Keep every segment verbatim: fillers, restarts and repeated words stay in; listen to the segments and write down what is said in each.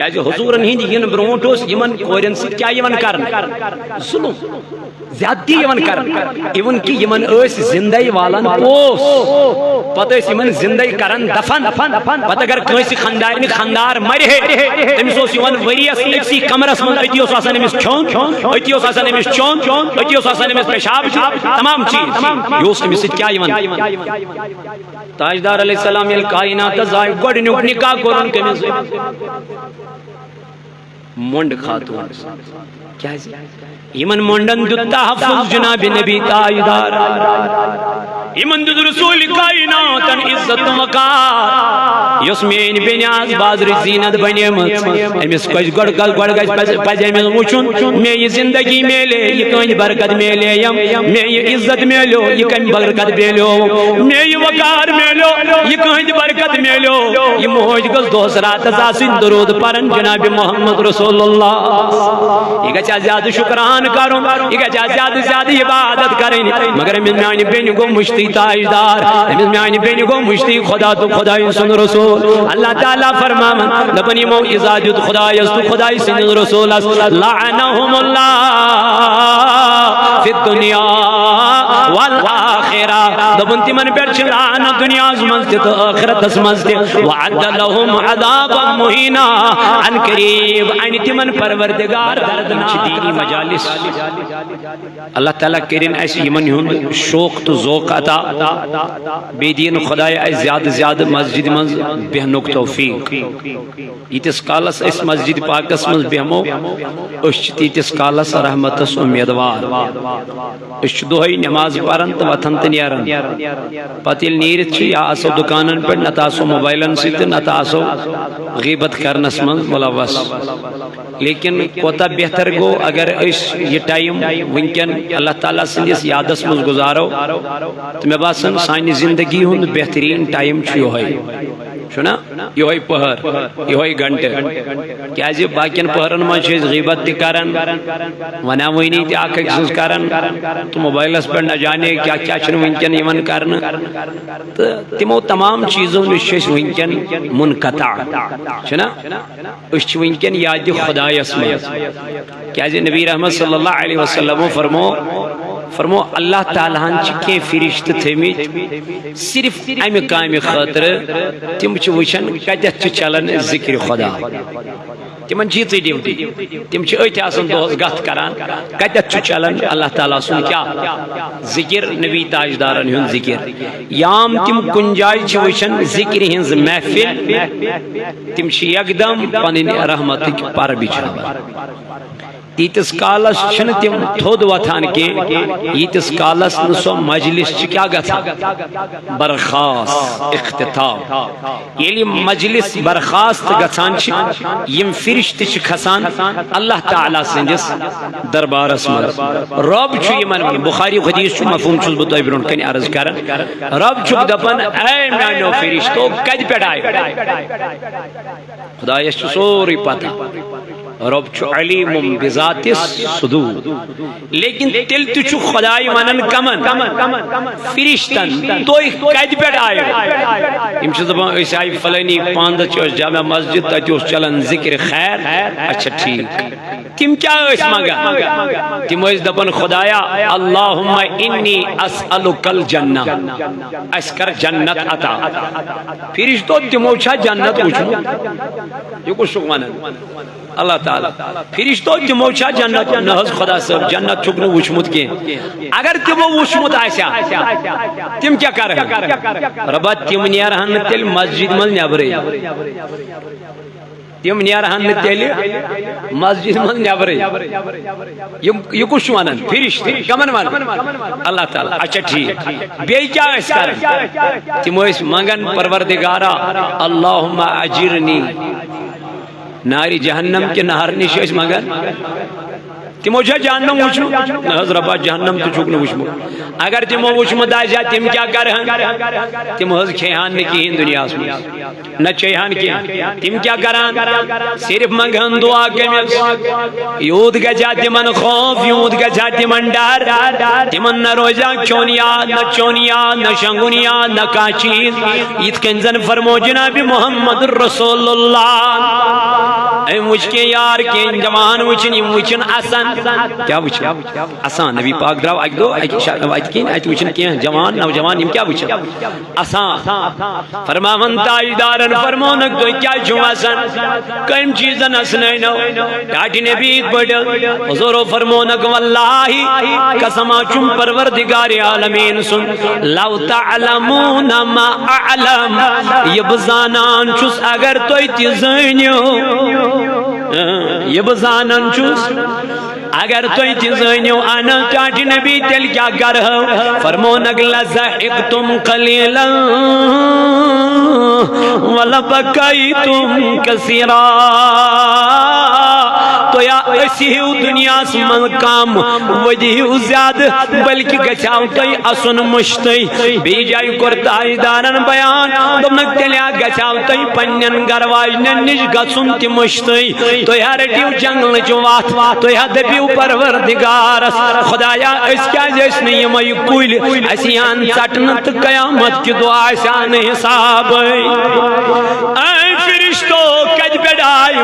کیازِ حضورن ہٕنٛدۍ یِنہٕ برونٛٹھ اوس یِمن کورٮ۪ن سۭتۍ کیٛاہ یِوان کرنہٕ؟ ظلم، زیادتی یِوان کرنہٕ۔ Even کہِ یِمن ٲسۍ زندے والان پوس، پتہٕ ٲسۍ یِمن زندے کران دفن۔ پتہٕ اگر کٲنٛسہِ خاندارنہِ خاندار مرِ ہے، تٔمِس اوس یِوان ؤریس أکسٕے کمرس منٛز، أتی اوس آسان أمِس کھیوٚن، أتی اوس آسان أمِس چیوٚن، أتی اوس آسان أمِس پیشاب، تمام چیٖز۔ یہِ اوس أمِس سۭتۍ کیٛاہ یِوان؟ تاجدار علیہ السلام ییٚلہِ کائناتس آے، گۄڈٕنیُک نکاح کوٚرُن کٔمِس سۭتۍ؟ مۄنڈ خاتون۔ کیازِ؟ یِمن مۄنڈن دیُت تحفظ جناب نبی تاجدار۔ یِمن دیُت رسول کائناتن عزت تہٕ وقار۔ یۄس میٲنۍ بیٚنہِ آز بازرٕچ زینت بنیمٕژ، أمِس پزِ گۄڈٕ، گۄڈٕ گژھِ، پزِ، پزِ أمِس وٕچھُن، مےٚ یہِ زندگی میلے، یہِ کٕہٕنٛدِ برکت میلے یم، مےٚ یہِ عزت میلیو، یہِ کمہِ برکت میلیو، مےٚ یہِ وقار میلیو، یہِ کٕہٕنٛدِ برکت میلیو۔ یہِ موج گٔژھ دۄہس راتس آسٕنۍ درود پران جناب محمد رسول اللہ۔ یہِ گژھِ اَتھ زیادٕ شُکران کرُن، یہِ گژھِ اَتھ زیادٕ زیادٕ عبادت کرٕنۍ۔ مگر أمِس میانہِ بیٚنہِ گوٚو مُشتی تاجدار، أمِس میانہِ بیٚنہِ گوٚو مُشتی خدا تہٕ خدایہِ سُنٛد رسول۔ اللہ تعالیٰ فرماوان، دپان، یِمو اِزا دیُت خدایس تہٕ خدایہِ سٕنٛدِس رسولس، لعنہم اللہ فی الدنیا والآخرہ۔ دوٚپُن، تِمن پٮ۪ٹھ چھِ لعنت دُنیاہس منٛز تہِ تہٕ ٲخرتس منٛز تہِ۔ وعد لہم عذابا مہینا۔ ان قریب انہِ تِمن پروردگار دردناک۔ یِم چھِ دینی مجالس۔ اللہ تعالیٰ کٔرِن اَسہِ یِمن ہُنٛد شوق تہٕ ذوق عطا۔ بیٚیہِ دِیِن خدایا اَسہِ زیادٕ زیادٕ مسجدِ منٛز بیٚہنُک توفیق۔ ییٖتِس کالس أسۍ مسجد پاکس منٛز بیٚہمو، أسۍ چھِ تیٖتِس کالس رحمتس اُمیدوار۔ أسۍ چھِ دۄہے نماز پران تہٕ وۄتھان تہٕ نیران۔ پتہٕ ییٚلہِ نیٖرِتھ چھِ، یا آسو دُکانن پٮ۪ٹھ، نتہٕ آسو موبایلن سۭتۍ تہٕ نتہٕ آسو غیبت کرنس منٛز ملوث۔ لیکن کوتاہ بہتر گوٚو اگر أسۍ یہِ ٹایم وٕنکٮ۪ن اللہ تعالیٰ سٕنٛدِس یادس منٛز گُزارو۔ تہٕ مےٚ باسان سانہِ زندگی ہُنٛد بہتریٖن ٹایم چھُ یِہوٚے۔ چھُنا؟ یِہوٚے پٔہر، یِہوٚے گھنٹہٕ۔ کیازِ باقین پٔہرن منٛز چھِ أسۍ غیبت تہِ کران، وناوٲنی تہِ اکھ أکۍ سٕنٛز کران، تہٕ موبایلس پٮ۪ٹھ نہ جانے کیٛاہ کیٛاہ چھُنہٕ وٕنکٮ۪ن یِوان کرنہٕ۔ تہٕ تِمو تمام چیٖزو نِش چھِ أسۍ وٕنکٮ۪ن منقطع، چھُنا؟ أسۍ چھِ وٕنکٮ۪ن یادِ خدایس منٛز۔ کیازِ نبی رحمت صلی اللہ علیہ وسلمو فرمو، فرمو، اللہ تعالیٰ ہن چھِ کینٛہہ فرشتہٕ تھٲومٕتۍ صرف امہِ کامہِ خٲطرٕ۔ تِم چھِ وٕچھان کتٮ۪تھ چھِ چلان ذکر خدا۔ تِمن چھِ یِژٕے ڈیوٹی، تِم چھِ أتھۍ آسان دۄہس گتھ کران، کتٮ۪تھ چھُ چلان اللہ تعالیٰ سُنٛد کیٛاہ؟ ذکر، نبی تاجدارن ہُنٛد ذکر۔ یام تِم کُنہِ جایہِ چھِ وٕچھان ذکرِ ہٕنٛز محفل، تِم چھِ یکدم پنٕنۍ رحمتٕکۍ پر بچھاوان۔ تیٖتِس کالس چھِنہٕ تِم تھوٚد وۄتھان کینٛہہ، ییٖتِس کالس نہٕ سۄ مجلس چھِ کیٛاہ گژھان؟ برخاست، اختتام۔ ییٚلہِ مجلس برخاست گژھان چھِ، یِم فرشتہٕ چھِ کھسان اللہ تعالیٰ سٕنٛدِس دربارس منٛز۔ رب چھُ یِمن ونان، بخاری حدیث چھُ، مفہوم چھُس بہٕ تۄہہِ برونٛٹھ کنہِ عرض کران۔ رب چھُکھ دپان، اے میانیو فرشتو، کتہِ پٮ۪ٹھ آیہِ؟ خدایس چھُ سورُے پتہ۔ رب چھُ علیم بذات الصدور۔ لیکن تیٚلہِ تہِ چھُ خداے ونان کمن؟ فرشتن، تُہۍ کتہِ پٮ۪ٹھ آیو؟ یِم چھِ دپان، أسۍ آیہِ فلٲنی پانٛدس، چھِ أسۍ جامع مسجد، تتہِ اوس چلان ذکر خیر۔ اچھا، ٹھیٖک۔ تِم کیٛاہ ٲسۍ منٛگان؟ تِم ٲسۍ دپان، خدایا، اللہم انی اسألک الجنہ، اسہِ کر جنت عطا۔ فرشتو، تِمو چھا جنت وٕچھمُت؟ یہِ کُس چھُکھ ونان؟ اللہ تعالیٰ۔ فرشتو، تِمو چھا جنت؟ نہ حظ خدا صٲب، جنت چھُکھ نہٕ وٕچھمُت کینٛہہ۔ اگر تِمو وٕچھمُت آسہِ ہا، تِم کیٛاہ کرہن؟ ربا، تِم نیرہن نہٕ تیٚلہِ مسجد منٛز نٮ۪برٕے۔ تِم نیرہن نہٕ تیٚلہِ مسجد منٛز نٮ۪برٕے۔ یِم، یہِ کُس چھُ ونان؟ فرشتہٕ۔ کمن ونان؟ اللہ تعالیٰ۔ اچھا، ٹھیٖک۔ بیٚیہِ کیٛاہ ٲسۍ کران؟ تِم ٲسۍ منٛگان، پروردگارا، اللہم اجرنی نارِ جہنم کہِ نہر نِش ٲسۍ منٛگان۔ تِمو چھا جہنم وٕچھمُت؟ نہ حظ ربا، جہنم تہِ چھُکھ نہٕ وٕچھمُت۔ اگر تِمو وٕچھمُت آسہِ ہا، تِم کیٛاہ کرہن؟ تِم حظ کھیٚہن نہٕ کِہیٖنۍ دُنیاہس منٛز، نہ چیٚہن کینٛہہ۔ تِم کیٛاہ کران؟ صرف منٛگہن دعا کٔمِس؟ یوٗت گژھِ ہا تِمن خوف، یوٗت گژھِ ہا تِمن ڈر۔ تِمن نہ روزِ ہا کھیوٚن یاد، نہ چیوٚن یاد، نہ شۄنٛگُن یاد، نہ کانٛہہ چیٖز۔ یِتھ کٔنۍ زن فرمو جناب محمد رسول اللہ، أمۍ وٕچھ کینٛہہ یار، کینٛہہ جوان وٕچھِن، یِم وٕچھِن اَسان۔ کیٛاہ وٕچھِن؟ اَسان۔ نبی پاک درٛاو اَکہِ دۄہ اَکہِ شا-، اَتہِ کِنۍ، اَتہِ وٕچھِن کینٛہہ جوان، نوجوان، یِم کیٛاہ وٕچھِن؟ اَسان۔ فرماوان تاجدارن، فرمونکھ، تُہۍ کیٛازِ چھِو اَسان؟ کٔمۍ چیٖزن اَسنٲونو؟ ٹاٹھۍ نبی یِتھ پٲٹھۍ حضورو فرمونکھ، واللہ، قسم چھُم پروردگار عالمین سُنٛد، لو تعلمون ما اعلم، یہِ بہٕ زانان چھُس اگر تُہۍ تہِ زٲنِو، اۭں، یہِ بہٕ زانان چھُس اگر تُہۍ تہِ زٲنِو، اہن حظ ٹاٹھۍ نبی، تیٚلہِ کیٛاہ کرہو؟ فرمونکھ، لضحکتم قلیلا ولبکیتم کثیرا۔ تُہۍ ہا أسۍ ہیٚیِو دُنیاہَس منٛز کم، ودِ ہیٚیِو زیادٕ، بلکہِ گژھِ ہاو تۄہہِ اَسُن مٔشتٕے۔ بیٚیہِ جایہِ کوٚر تاجدارن بیان، دوٚپنکھ، تیٚلہِ ہا گژھِ ہاو تۄہہِ پننٮ۪ن گرٕ واجنٮ۪ن نِش گژھُن تہِ مٔشتٕے۔ تُہۍ ہا رٔٹِو جنگلٕچ وَتھ، تُہۍ ہا دٔپِو پروردگارس، خدایا، أسۍ کیٛازِ ٲسۍ نہٕ یِمے کُلۍ، اَسہِ یِہَن ژٹنہٕ تہٕ قیامت کہِ دۄہ آسہِ ہا نہٕ حسابٕے۔ اے فرشتو، کتہِ پٮ۪ٹھ آیہِ؟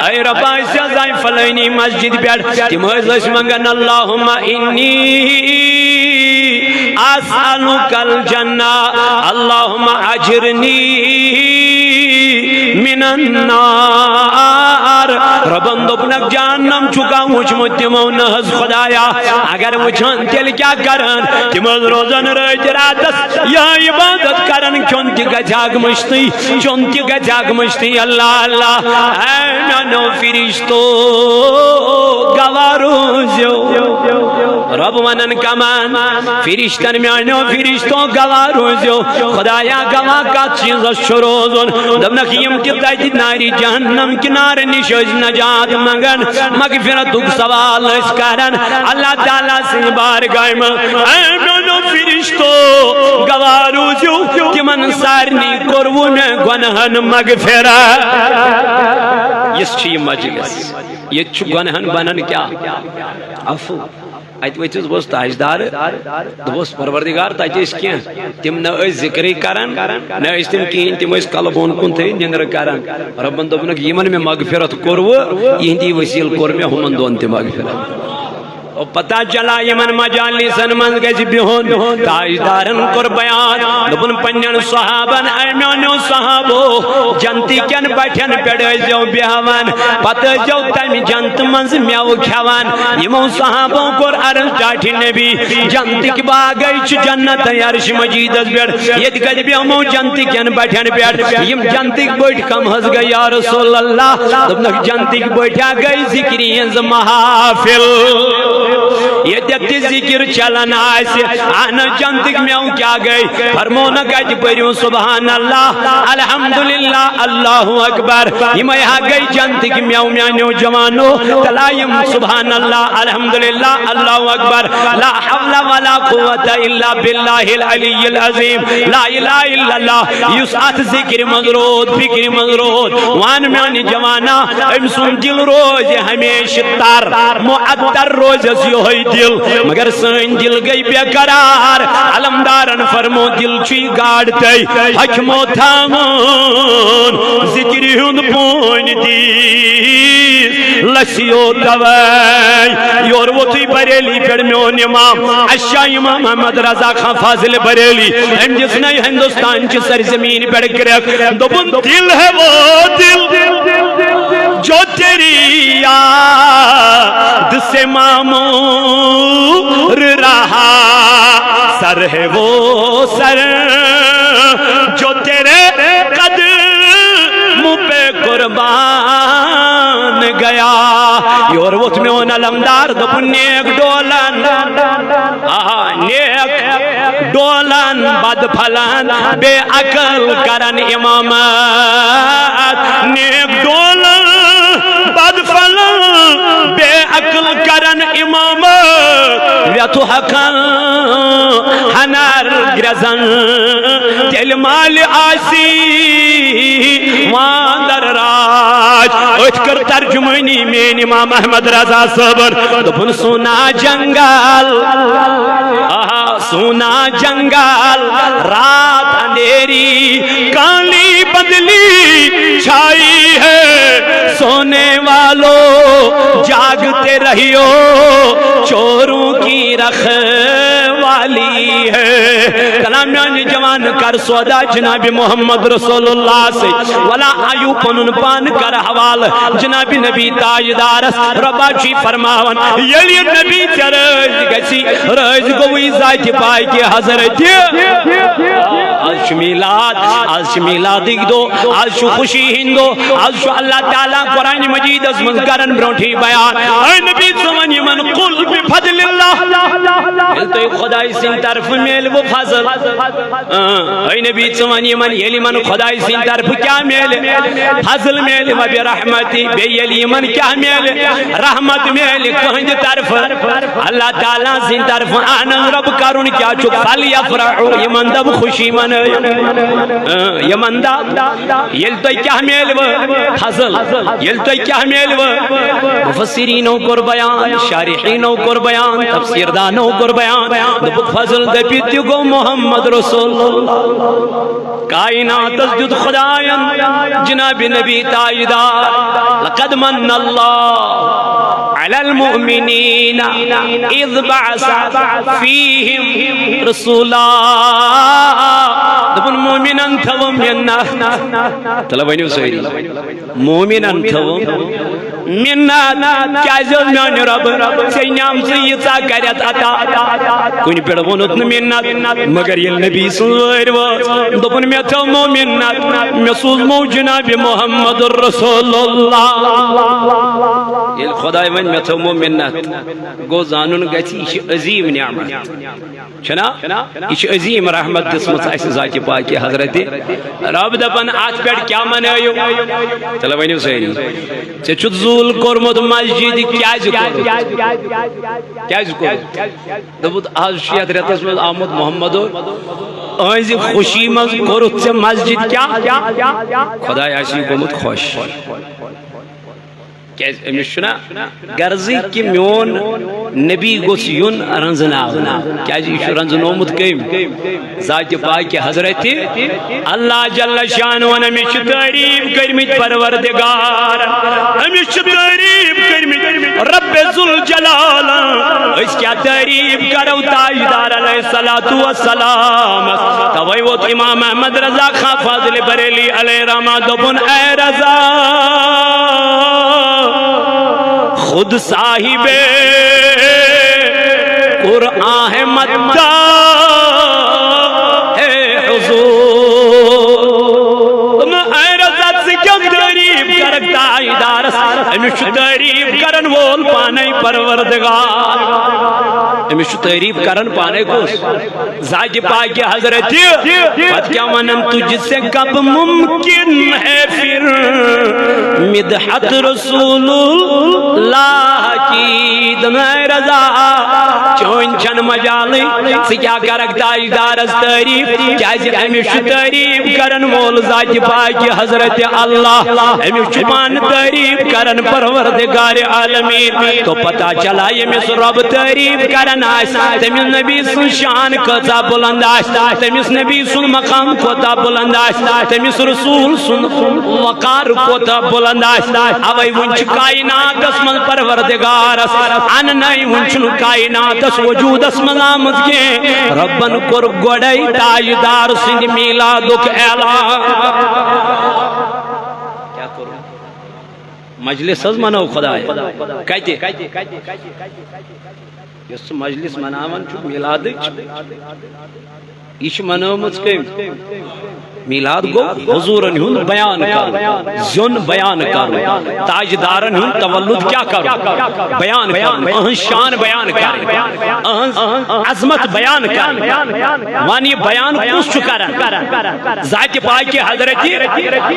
اے رۄبا، أسۍ حظ آیہِ فلٲنی مسجد پٮ۪ٹھ۔ تِم حظ ٲسۍ منگان، اللہم انی اسألک الجنہ، اللہم اجرنی من النار۔ رۄبن دوٚپنکھ، جہنم چھُکھا وُچھمُت؟ تِمو نہ حظ۔ خدایا، اگر وٕچھان تیٚلہِ کیٛاہ کران؟ تِم حظ روزان رٲتۍ راتس یِہے عبادت کران، کھیوٚن تہِ گژھِ ہاکھ مٔشتٕے، چیوٚن تہِ گژھِ ہاکھ مٔشتٕے۔ اللہ اللہ، اے میانیو فرشتو، گواہ روٗزِو۔ رۄب ونان کمان، فرشتن، میانیو فرشتو، گواہ روٗزِو۔ خدایا، گواہ کتھ چیٖزس چھُ روزُن؟ دوٚپنکھ، یِم تہِ تتہِ نارِ جہنم کنارٕ نِش ٲسۍ نجات منگان، مغفرتُک سوال ٲسۍ کران اللہ تعالیٰ سٕنٛدِ بارگاہہِ منٛز۔ اے میانیو فرشتو، گواہ روٗزِو، تِمن سارنٕے کوٚروٕ مےٚ گۄنہن مغفرت۔ یُس چھُ یہِ مجلس، ییٚتہِ چھُ گۄنہن بنان کیٛاہ؟ عفو۔ اتہِ ؤتھِس بہٕ اوسُس تاجدار، دوٚپُس، پروردگار، تتہِ ٲسۍ کینٛہہ، تِم نہ ٲسۍ ذکرٕے کران، نہ ٲسۍ تِم کِہیٖنۍ، تِم ٲسۍ کلہٕ بۄن کُن تھٲیِتھ نِندرٕ کران۔ رۄبن دوٚپنکھ، یِمن مےٚ مغفرت کوٚروٕ، یِہِنٛدی وسیٖلہٕ کوٚر مےٚ ہُمن دۄن تہِ مغفرت۔ او پتہ چلا، یِمن مجالسن منٛز گژھِ بِہُن۔ تاجدارن کوٚر بیان، دوٚپُن، پننٮ۪ن صحابن، اے میانیو صحابو، جنتی کٮ۪ن بٹھٮ۪ن پٮ۪ٹھ ٲسۍزیو بیہوان، پتہٕ ٲسۍزیو تمہِ جنتہٕ منٛزٕ مٮ۪وٕ کھٮ۪وان۔ یِمو صحابو کوٚر عرض، ٹاٹھۍ نبی، جنتٕکۍ باغے چھِ جنت عرش مجیدس پٮ۪ٹھ، ییٚتہِ کتہِ بیہمو جنتہٕ کٮ۪ن بٹھٮ۪ن پٮ۪ٹھ؟ یِم جنتٕکۍ بٔٹھۍ کم حظ گٔے یا رسول اللہ؟ دوٚپنکھ، جنتٕکۍ بٔٹھۍ ہا گٔے ذکرِ ہٕنٛز محافل، ییٚتٮ۪تھ تہِ ذکر چلان آسہِ۔ اہن حظ، جنتٕکۍ مٮ۪وٕ کیٛاہ گٔے؟ فرمونکھ، اتہِ پٔرِو سبحان اللہ، الحمدللہ، اللہ اکبر۔ یِمے ہا گٔے جنتٕکۍ مٮ۪وٕ میانیو جوانو۔ تلا یِم سبحان اللہ، الحمدللہ، اللہ اکبر، لا حول ولا قوت الا باللہ العلی العظیم، لا الہ الا اللہ۔ یُس اتھ ذکرِ منٛز روٗد، فکرِ منٛز روٗد، وان میانہِ جوانا، أمۍ سُنٛد دل روزِ ہمیشہٕ تر، معطر روزٮ۪س یِہوٚے دل۔ مگر سٲنۍ دل گٔے بے قرار۔ علمدارن فرمو، دل چھُے گاڈ تہٕ حکمو تھاوُن، ذکرِ ہُنٛد پونۍ دیٖز لسیو توے۔ یور ووتھٕے بریلی پٮ۪ٹھ میون امام، اشا امام احمد رضا خان فاضل بریلی۔ أمۍ دِژ نَے ہندوستان چہِ سرزمین پٮ۪ٹھ کرٛٮ۪کھ۔ دوٚپُن، دل ہے وہ دل جو تیری یاد سے معمور رہا، سر ہے وہ سر جو تیرے قدموں پہ قربان گیا۔ یور ووٚتھ میون علمدار، دوٚپُن، نیک ڈولن، آہا، نیک ڈولن بد پھلن بے عقل کرن امامت، نیک ڈولن بد پھلن بے عقل کرن امامت، یتھ ہکن ہنر گرزن تیل مال آسی واندر راج۔ اتھ کر ترجمانی مین امام احمد رضا صٲبن۔ دوٚپُن، سونا جنگل، آہا، سونا جنگل، رات اندھیری، کالی بدلی چھائی ہے، سونے والو جاگتے رہیو، چوروں کی رکھوالی ہے۔ تلا میانہِ جوان، کر سودا جناب محمد رسول اللہ سے، ولا آیو پنن پان کر حوال جناب نبی تاجدارس۔ ربا چی فرماون، ییٚلہِ نبی ژےٚ رٲضۍ گژھی، رٲضۍ گوٚوٕے ذاتِ پاکہِ حضرت۔ آز چھُ میلاد، آز چھُ میلادٕکۍ دۄہ، آز چھُ خوشی ہٕنٛدۍ دۄہ، آز چھُ اللہ تعالیٰ قرآن مجیدس منٛز کران برونٹھٕے بیان۔ اے نبی، ژٕ وَن یِمن، قل بفضل اللہ، ییٚلہِ تۄہہِ خداے سٕنٛدِ طرفہٕ میلوٕ فضل۔ اۭں، اے نبی، ژٕ وَن یِمن، ییٚلہِ یِمن خداے سٕنٛدِ طرفہٕ کیٛاہ میلہِ؟ فضل میلہِ، وبرحمتی، بیٚیہِ ییٚلہِ یِمن کیٛاہ میلہِ؟ رحمت میلہِ کٕہٕنٛدِ طرفہٕ، اللہ تعالیٰ سٕنٛدِ طرفہٕ۔ اہن حظ، رب کرُن کیٛاہ چھُ؟ فلیفرحوا، یِمن دَپ خوشی منٲیِو۔ اۭں، یِمن دَپ، ییٚلہِ تۄہہِ کیٛاہ میلوٕ؟ فضل۔ ییٚلہِ تۄہہِ کیٛاہ میلوٕ؟ مفسرینو کوٚر بیان، شارحینو کوٚر بیان، تفسیر دانو کوٚر بیان۔ دوٚپُکھ، فضل دٔپِتھ تہِ گوٚو محمد رسول اللہ۔ کائناتس دیُت خداین جناب نبی تاجدار۔ لقد من اللہ علی المؤمنین اذ بعث فیہم رسولا۔ دوٚپُن، مومنن تھٲوٕم منت۔ تلہ ؤنِو سٲری، مومنن تھٲوٕم منت، کیازِ حظ میانہِ رۄبہٕ، ژےٚ نعمژٕ ییٖژاہ کریتھ عطا۔ کُنہِ پٮ۪ٹھ ووٚنُتھ نہٕ منت، مگر ییٚلہِ نبی سٕنٛز وٲرۍ وٲژ، دوٚپُن، مےٚ تھٲومو منت، مےٚ سوٗزمو جناب محمد رسول اللہ۔ ییٚلہِ خداے وَنہِ، مےٚ تھٲومو منت، گوٚو زانُن گژھِ، یہِ چھِ عظیٖم نعمت۔ چھنا؟ یہِ چھِ عظیٖم رحمت دِژمٕژ اَسہِ ذاتِ پاکہِ حضرت۔ رب دَپان، اَتھ پٮ۪ٹھ کیٛاہ منٲیِو؟ تیٚلہِ ؤنِو سٲری، ژےٚ چھُتھ زوٗل کوٚرمُت مسجد، کیٛازِ کوٚرُتھ؟ کیٛازِ کوٚرُتھ؟ دوٚپُتھ، از چھُ یَتھ رٮ۪تَس منٛز آمُت محمد اور، أہٕنٛزِ خوشی منٛز کوٚرُتھ ژےٚ مسجد کیٛاہ؟ خداے آسی گوٚمُت خۄش۔ کیازِ أمِس چھُنہ غرضٕے کہِ میون نبی گوٚژھ یُن رنزناونہٕ۔ کیازِ یہِ چھُ رنزنومُت کٔمۍ؟ ذاتِ پاکہِ حضرت اللہ جل شانہ۔ أمِس چھِ تعریٖف کٔرمٕتۍ پروردگار، أمِس چھِ تعریٖف کٔرمٕتۍ رب ذوالجلال۔ أسۍ کیٛاہ تعریٖف کرو تاجدار علیہ الصلوۃ والسلام؟ توے ووت امام احمد رضا خان فاضل بریلی علیہ رحمہ، دوٚپُن، اے رضا، خود صاحب قرآن ہے مداح حضور۔ دوٚپُن، اے رضا، ژٕ کیٛاہ تعریٖف کرکھ تاجدارس؟ أمِس چھُ تعریٖف کرن وول پانے پروردگار۔ أمِس چھُ تعریٖف کران پانے کُس؟ ذاتِ پاکہِ حضرت۔ پتہٕ کیٛاہ وَنان، تجھ سے کب ممکن ہے پھر مدحت رسول اللہ کی؟ دوٚپُن، اے رضا، چٲنۍ چھَنہٕ مجالٕے، ژٕ کیٛاہ کرکھ تاجدارس تعریٖف؟ کیٛازِ أمِس چھُ تعریٖف کرن وول ذاتِ پاکہِ حضرت اللہ، أمِس چھُ پانہٕ تعریٖف کران پروردگار عالمین۔ تو پتہ چلا ییٚمِس رۄب تعریٖف کران آسہِ، تٔمِس نبی سٕنٛز شان کۭژاہ بُلند آسہِ، تٔمِس نبی سُنٛد مقام کوٗتاہ بُلند آسہِ، تٔمِس رسول سُنٛد وقار کوٗتاہ بُلند آسہِ۔ اوے وُنہِ چھُ کائناتس منٛز پروردگارس انہٕ نَے، وُنہِ چھُنہٕ کائناتس وجوٗدس منٛز آمُت کینٛہہ۔ رۄبن کوٚر گۄڈے تاجدار سٕنٛدِ میلادُک اعلان۔ کیٛاہ کوٚر؟ مجلس حظ منٲو خداے۔ کتہِ؟ یۄس ژٕ مجلس مناوان چھُکھ میلادٕچ، یہِ چھِ منٲومٕژ کٔمۍ؟ میلاد گوٚو حضورن ہُنٛد بیان کرُن، زیُن بیان کرُن، تاجدارن ہُنٛد تولد کیٛاہ کرُن؟ بیان کرُن، أہنٛز شان بیان کرٕنۍ، أہنٛز عظمت بیان کرٕنۍ۔ وَن، یہِ بیان کُس چھُ کران؟ ذاتِ پاکِ حضرتِ،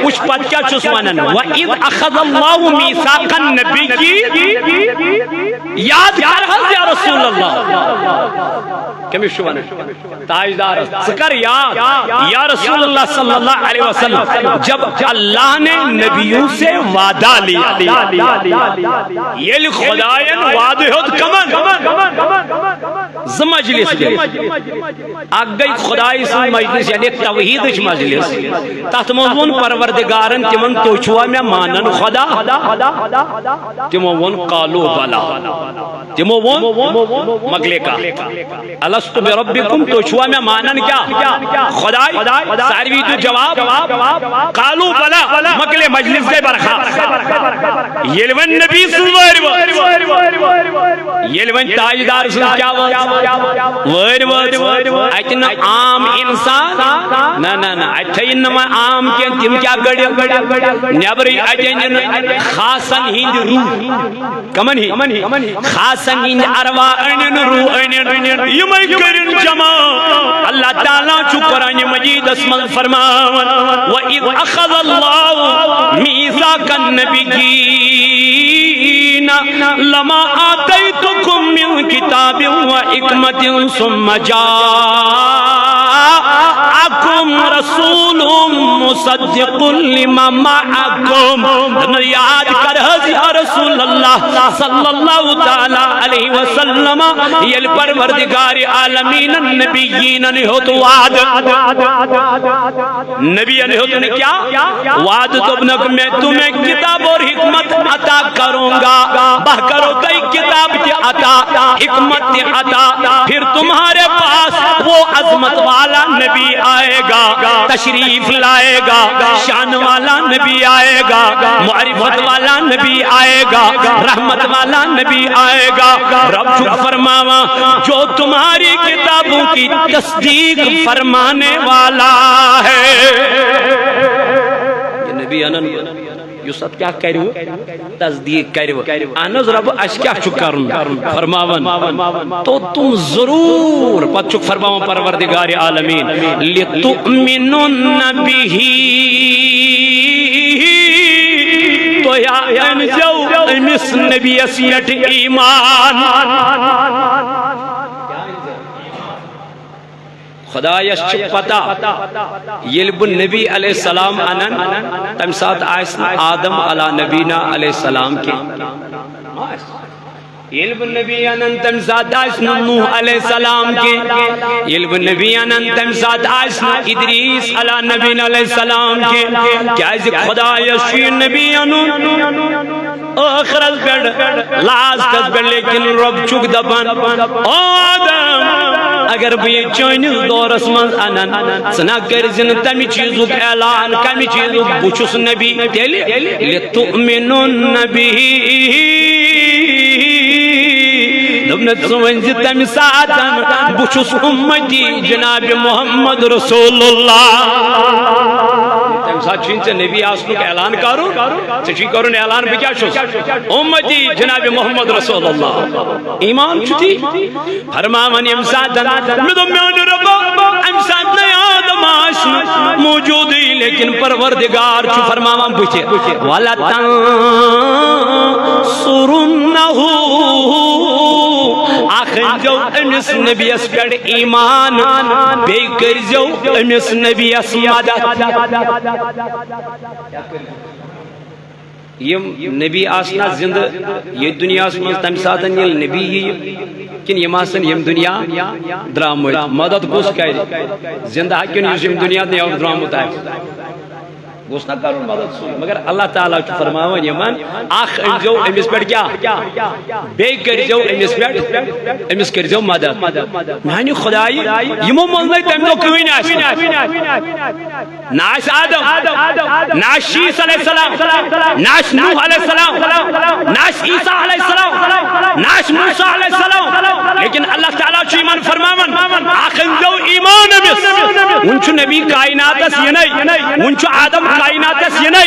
وٕچھ پتہٕ کیٛاہ چھُس ونان، وَإِذْ أَخَذَ اللَّهُ مِيثَاقَ النَّبِيِّينَ۔ یاد کر حظ یا رسول اللہ۔ کٔمِس چھُ ونان؟ تاجدارس، ژٕ کر یاد، یا رسول اللہ صلی اللہ علیہ وسلم، جب اللہ نے نبیوں سے وعدہ لیا۔ ییٚلہِ خدایَن وعدٕ ہیوٚت کمن؟ زٕ مجلس گٔے۔ اکھ گٔے خدایہِ سٕنٛز مجلس، یعنی توحیدٕچ مجلس۔ تتھ منٛز ووٚن پروردگارن تِمن، "تُہۍ چھِوا مےٚ مانان خدا؟" تِمو ووٚن، "قالوا بلی۔" تِمو ووٚن، مۄکلے کتھ۔ "الست بربکم"، تُہۍ چھِوا مےٚ مانان کیٛاہ؟ خداے؟ ساروی دیُت جواب، "قالوا بلی"، مۄکلے، مجلس گٔے برخاست۔ ییٚلہِ وۄنۍ نبی سٕنٛز وٲرۍ وٲژ، ییٚلہِ وۄنۍ تاجدار سٕنٛز کیٛاہ وٲژ؟ وٲرۍ وٲژ۔ اتہِ نہٕ عام انسان، نہ، نہ، نہ، اتہِ تھٲیِن نہٕ وۄنۍ عام کینٛہہ، تِم کیٛاہ گٔڑِتھ؟ نٮ۪برٕے اتہِ أنِن خاصن ہٕنٛدۍ روح۔ کمن ہی؟ خاصن ہند ارواح انن، روح انن، یمے کرن جمع۔ اللہ تعالیٰ چھُ قرآن مجیدس منٛز فرماوان، "وَإِذْ أَخَذَ اللَّهُ مِيثَاقَ النَّبِيِّينَ لَمَا آتَيْتُكُم مِّن كِتَابٍ وَحِكْمَةٍ ثُمَّ جَاءَكُمْ رَسُولٌ مُصَدِّقٌ لِمَا مَعَكُمْ۔" دوٚپنَس، یاد کر حظ یا رسول اللہ صلی اللہ تعالیٰ علیہ وسلم، ییٚلہِ پروردگار عالمینن نبیینن ہیوٚت وعدٕ، نبیَن ہیوٚت نہٕ کیٛاہ وعدٕ؟ دوٚپنَکھ، "میں تمہیں کتاب اور حکمت عطا کروں گا، بہٕ کرو تۄہہِ کتاب تہِ عطا، حکمت تہِ عطا، پھر تمہارے پاس وہ عظمت والا نبی آئے گا، تشریف لائے گا، شان والا نبی آئے گا، معرفت والا نبی آئے گا، رحمت والا نبی آئے گا۔" رب چھُ فرماوان، "جو تمہاری کتابوں کی تصدیق فرمانے والا ہے۔" یہِ نبی انن یُس اتھ کیٛاہ کرِ؟ تصدیق کرِ۔ اہن حظ رب، اسہِ کیٛاہ چھُ کرُن؟ فرماوان، تو تم ضرور، پتہٕ چھُکھ فرماوان پروردگار عالمین، لِتُؤْمِنُنَّ بِهِ، تُہۍ أنۍزیو أمِس نبیَس پٮ۪ٹھ ایمان۔ خدایس چھِ پتہ، ییٚلہِ بہٕ نبی علیہ السلام انن، تمہِ ساتہٕ آسہِ نہٕ آدم علیٰ نبینا علیہ السلام کینٛہہ۔ ییٚلہِ بہٕ نبی انن، تمہِ ساتہٕ آسہِ نہٕ نوح علیہ السلام کینٛہہ۔ ییٚلہِ بہٕ نبی انن، تمہِ ساتہٕ آسہِ نہٕ ادریس علیٰ نبینا علیہ السلام کینٛہہ۔ کیٛازِ خدایس چھُ یہِ نبی انُن۔ ٲخرس پٮ۪ٹھ، لاسٹس پٮ۪ٹھ، لیکن رب چھُکھ دپان، او آدم، اگر بہٕ یہِ چٲنِس دورس منٛز انن، ژٕ نہ کٔرۍ زِ نہٕ تمہِ چیٖزُک اعلان، کمہِ چیٖزُک؟ بہٕ چھُس نبی، تیٚلہِ لِتُؤْمِنُنَّ بِهِ۔ دوٚپنَس، ژٕ ؤنۍ زِ تمہِ ساتن، بہٕ چھُس اُمتی جناب محمد رسول اللہ۔ تمہِ ساتہٕ چھُے ژےٚ نبی آسنُک اعلان کرُن۔ ژےٚ چھُے کرُن اعلان، بہٕ کیٛاہ چھُس؟ اُمتی جناب محمد رسول اللہ۔ ایمان چھُ تی۔ فرماوان ییٚمہِ ساتہٕ مےٚ دوٚپ، میٛانہِ رۄبا، اَمہِ ساتہٕ نَے آدم آسہِ نہٕ موجوٗدٕے، لیکن پروردگار چھُ فرماوان بٕتھِ، وَلَتَنصُرُنَّهُ، اکھ أنۍزیو أمِس نبیَس پٮ۪ٹھ ایمان، بیٚیہِ کٔرۍزیو أمِس نبیَس مدد۔ یِم نبی آسنا زندٕ ییٚتھۍ دُنیاہَس منٛز، تَمہِ ساتہٕ ییٚلہِ نبی یِیہِ، کِنہٕ یِم آسن ییٚمہِ دُنیا درٛامٕتۍ؟ مدد کُس کرِ؟ زندٕ ہا کِنہٕ یُس ییٚمہِ دُنیا نٮ۪بر درٛامُت آسہِ؟ گوٚژھ نا کرُن مدد سُے؟ مگر اللہ تعالیٰ چھُ فرماوان یِمن، اکھ أنۍزیو أمِس پٮ۪ٹھ کیٛاہ؟ بیٚیہِ کٔرۍزیو أمِس پٮ۪ٹھ، أمِس کٔرۍزیو مدد۔ میانہِ خدایہِ، یِمو منٛز نَے تَمہِ دۄہ کٕہٕنۍ آسہِ نہٕ۔ نہ آسہِ آدم، نہ آسہِ شیٖس علیہ السلام، نہ آسہِ نوح علیہ السلام، نہ آسہِ عیسیٰ علیہ السلام، نہ آسہِ موسیٰ علیہ السلام۔ لیکن اللہ تعالیٰ چھُ یِمن فرماوان، اکھ أنۍزیو ایمان أمِس، وُنہِ چھُ نبی کائناتس یِنَے، وُنہِ چھُ آدم کائناتس یِنَے،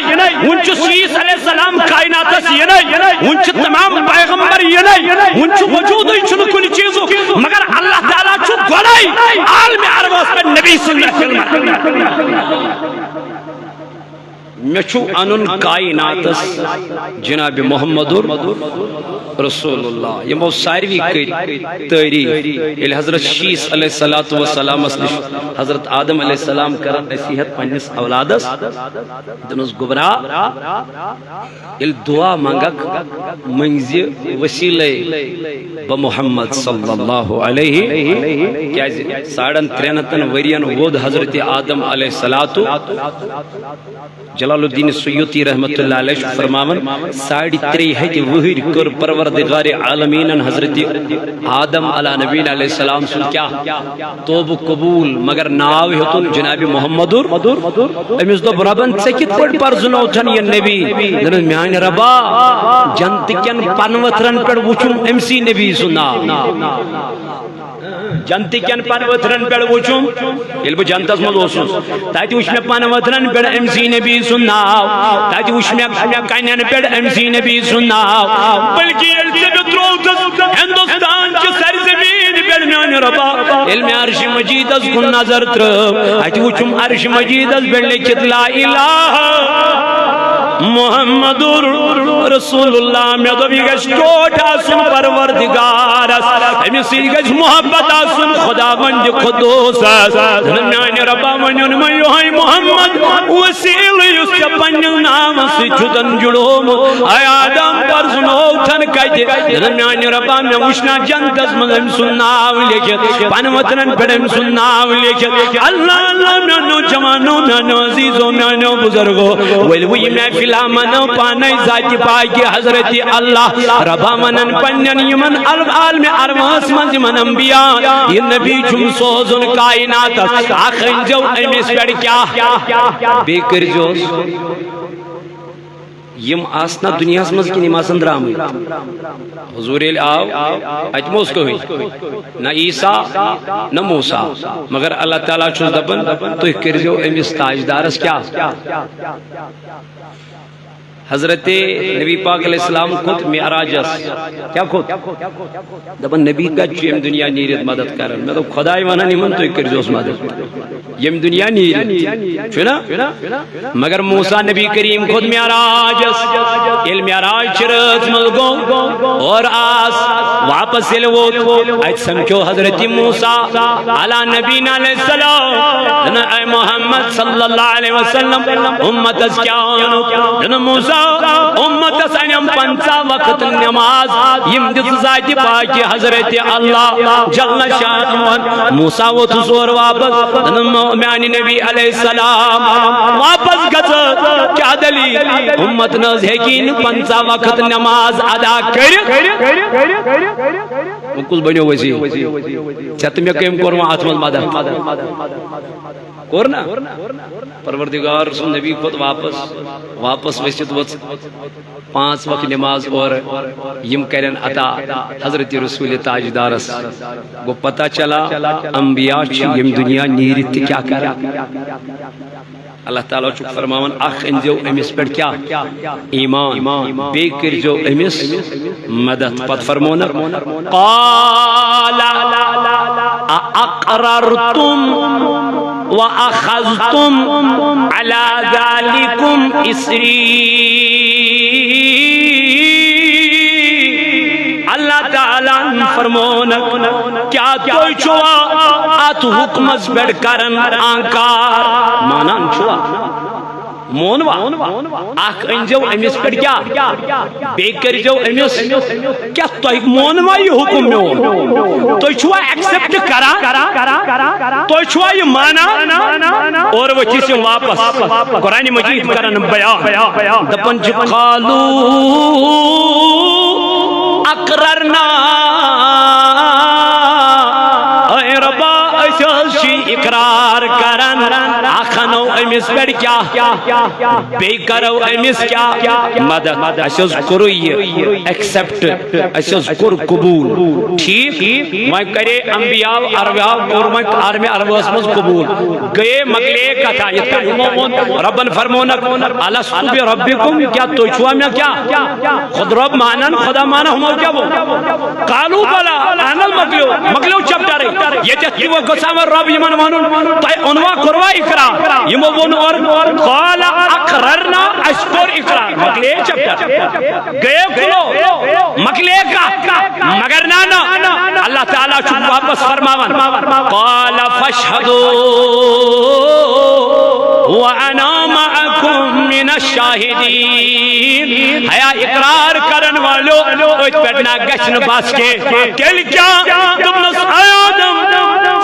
وُنہِ چھُ شیٖس علیہ السلام کائناتس یِنَے، وُنہِ چھِ تمام پیغمبر یِنَے، وُنہِ چھُ وجوٗدٕے چھُنہٕ کُنہِ چیٖزُک، مگر اللہ تعالیٰ چھُ گۄڈَے عالمِ عربس پٮ۪ٹھ نبی سٕنٛز محفل منٛز۔ مےٚ چھُ اَنُن کائناتس جناب محمد رسول اللہ۔ یِمو ساروی کٔرۍ تعریٖف۔ ییٚلہِ حضرت شیٖس علیہ الصلوۃ والسلامس نِش حضرت آدم علیہ السلام کران نصیحت پننِس اولادس، دِنس گوٚبرا، ییٚلہِ دعا منگکھ، منگزِ وسیلے بہ محمد صلی اللہ علیہ، کیازِ ساڑن ترٛٮ۪ن ہتن ؤرین ووٚد حضرت آدم علیہ الصلوۃ۔ جلال الدین سیوطی رحمۃ اللہ علیہ چھُ فرماوان، ساڑِ ترٛیٚیہِ ہتہِ وٕہٕرۍ کٔر پروردگار عالمیٖنن حضرت آدم علیٰ نبینا علیہ السلام سُنٛد کیٛاہ؟ توبہٕ قبوٗل، مگر ناو ہیوٚتُن جناب محمدُر۔ أمِس دوٚپ، رۄبن، ژےٚ کِتھ پٲٹھۍ پرزٕنوتھن یہِ نبی؟ دوٚپنس، میانہِ رۄبا، جنتہٕ کٮ۪ن پنہٕ ؤتھرن پٮ۪ٹھ وُچھُم أمۍ سٕے نبی سُنٛد ناو۔ جنتہٕ کٮ۪ن پنہٕ ؤتھرن پٮ۪ٹھ وُچھُم، ییٚلہِ بہٕ جنتس منٛز اوسُس، تتہِ وُچھ مےٚ پنہٕ ؤتھرن پٮ۪ٹھ أمۍ سٕے نبی سُنٛد ناو، تتہِ وُچھ مےٚ کنٮ۪ن پٮ۪ٹھ أمۍ سٕے نبی سُنٛد ناو۔ بلکہِ ییٚلہِ ژےٚ مےٚ ترٛووتھس ہندوستان چہِ سرزمین پٮ۪ٹھ میانہِ رۄبا، ییٚلہِ مےٚ عرشِ مجیدس کُن نظر ترٲو، اتہِ وُچھُم عرشِ مجیدس پٮ۪ٹھ لیکھِتھ لا الہ محمد رسول اللہ۔ مےٚ دوٚپ، یہِ گژھِ ٹوٹھ آسُن پروردگارس، أمِس سۭتۍ گژھِ محبت آسُن خداوند قدوسس۔ میانہِ رۄبا، وۄنۍ اوٚن مےٚ یِہوٚے محمد وسیلہٕ، یُس ژےٚ پننِس ناوس سۭتۍ چھُتن جُڑومُت۔ اے آدم، پرزٕنوتھن کتہِ؟ میانہِ رۄبا، مےٚ وُچھ نا جنتس منٛز أمۍ سُنٛد ناو لیکھِتھ، پنہٕ ؤتھرن پٮ۪ٹھ أمۍ سُنٛد ناو لیکھِتھ۔ اللہ، اللہ، میانیو جوانو، میانیو عزیزو، میانیو بزرگو، ؤلِو یہِ محفلہ منو پانے ذاتِ پاکِ حضرت اللہ۔ رۄبا ونن پننٮ۪ن یِمن عالم، عالمِ ارواحس منٛز یِمن انبیاء، یہِ نبی چھُم سوزُن کائناتس، اکھ أنۍزیو أمِس پٮ۪ٹھ کیٛاہ؟ بیٚیہِ کٔرۍزیوس۔ یِم آسنا دُنیاہس منٛز کِنہٕ یِم آسن درٛامٕتۍ؟ حضوٗر ییٚلہِ آو، اتہِ ما اوس کٕہٕنۍ، نہ عیسیٰ، نہ موسیٰ، مگر اللہ تعالیٰ چھُس دپان، تُہۍ کٔرۍزیو أمِس تاجدارس کیٛاہ؟ حضرت نبی پاک علیہ السلام کھوٚت معراجس۔ کیٛاہ کھوٚت؟ دپان، نبی کتہِ چھُ ییٚمہِ دُنیا نیٖرِتھ مدد کران؟ مےٚ دوٚپ، خداے ونان یِمن، تُہۍ کٔرۍزیوس مدد۔ ییٚمہِ دُنیا نیٖرِتھ، چھُنا؟ مگر موسیٰ نبی کریم کھوٚت معراجس۔ ییٚلہِ معراج چہِ رٲژ منٛز گوٚو اور آس، واپس ییٚلہِ ووت، اتہِ سمکھیو حضرت موسیٰ علیٰ نبینا علیہ السلام۔ دپان، اے محمد صلی اللہ علیہ وسلم، امتس کیٛاہ اوٚنُکھ؟ دپان، موسیٰ، امتس انم پنژاہ وقت نماز، یِم دِژ ذاتِ پاکِ حضرت اللہ جل شانہ۔ موسیٰ ووتُس اورٕ واپس، دپان، میانہِ نبی علیہ السلام، واپس گژھ، کیٛاہ دٔلیٖل؟ امت نہ حظ ہیٚکی نہٕ پنژاہ وقت نماز ادا کٔرِتھ۔ وۄنۍ کُس بنیو وزیر؟ ژےٚ تہٕ مےٚ کٔمۍ کوٚر وۄنۍ اتھ منٛز مدد؟ کوٚر نا؟ پروردگار سُنٛد نبی کھوٚت واپس، واپس ؤسِتھ ؤژھ پانٛژھ وقت نماز اورٕ، یِم کرن عطا حضرت رسول تاجدارس۔ گوٚو پتہ چلا، انبیاء چھِ ییٚمہِ دُنیا نیٖرِتھ تہِ کیٛاہ کران۔ اللہ تعالیٰ چھُ فرماوان، اکھ أنۍزیو أمِس پٮ۪ٹھ کیٛاہ؟ ایمان۔ بیٚیہِ کٔرۍزیو أمِس مدد۔ پتہٕ فرمونکھ، قال اقررتم واخذتم علی ذلکم اصری۔ اللہ تعالیٰ ہن فرمونکھ، کیا تُہۍ چھُوا اتھ حکمس پٮ۪ٹھ کران انکار؟ مانان چھُوا؟ مونوا؟ اکھ أنۍزیو أمِس پٮ۪ٹھ کیٛاہ؟ بیٚیہِ کٔرۍزیو أمِس کیٛاہ؟ تۄہہِ مونوا یہِ حُکم میون؟ تُہۍ چھُوا ایکسپٹ کران؟ تُہۍ چھُوا یہِ مانان؟ اورٕ ؤتھِو یِم واپس۔ قرآن مجید کرن بیان۔ دپان چھِ، قالوا اقررنا۔ اے ربا، أسۍ حظ چھِ اقرار کران۔ اکھ انو أمِس أمِس پٮ۪ٹھ کیٛاہ؟ بیٚیہِ کرو أمِس کیٛاہ؟ مدد۔ اَسہِ حظ کوٚرُے یہِ accept، اَسہِ حظ کوٚر قبوٗل۔ ٹھیٖک، وۄنۍ کرے انبیاء ارواح، کوٚر وۄنۍ عالمِ ارواحس منٛز قبوٗل۔ گٔیے، مۄکلے کتھا۔ یِتھ کٔنۍ یِمو ووٚن، ربن فرمونکھ، الست بربکم، کیٛاہ تُہۍ چھُوا مےٚ کیٛاہ؟ خود رب مانن، خدا مانن، ہُمو کیٛاہ ووٚن؟ قالوا بلی، اہن حظ، مۄکلیو، مۄکلیو چیپٹرٕے۔ ییٚتٮ۪تھ تہِ وۄنۍ گوٚژھ ہا وۄنۍ رب یِمن ونُن، تۄہہِ اوٚنوا، کوٚروا اقرار؟ یِمو ووٚن اورٕ، قال اقررنا، اَسہِ کوٚر اقرار۔ مۄکلے چیپٹر، گٔیے کُلو، مۄکلے کتھ۔ مگر نہ، نہ، اللہ تعالیٰ چھُ واپس فرماوان، قال فاشهدوا وانا معكم من الشاهدين۔ ہیا اقرار کرن والو، أتھۍ پٮ۪ٹھ نہ گژھِ نہٕ بس کینٛہہ۔ تیٚلہِ کیٛاہ؟ دوٚپنس، اے آدم،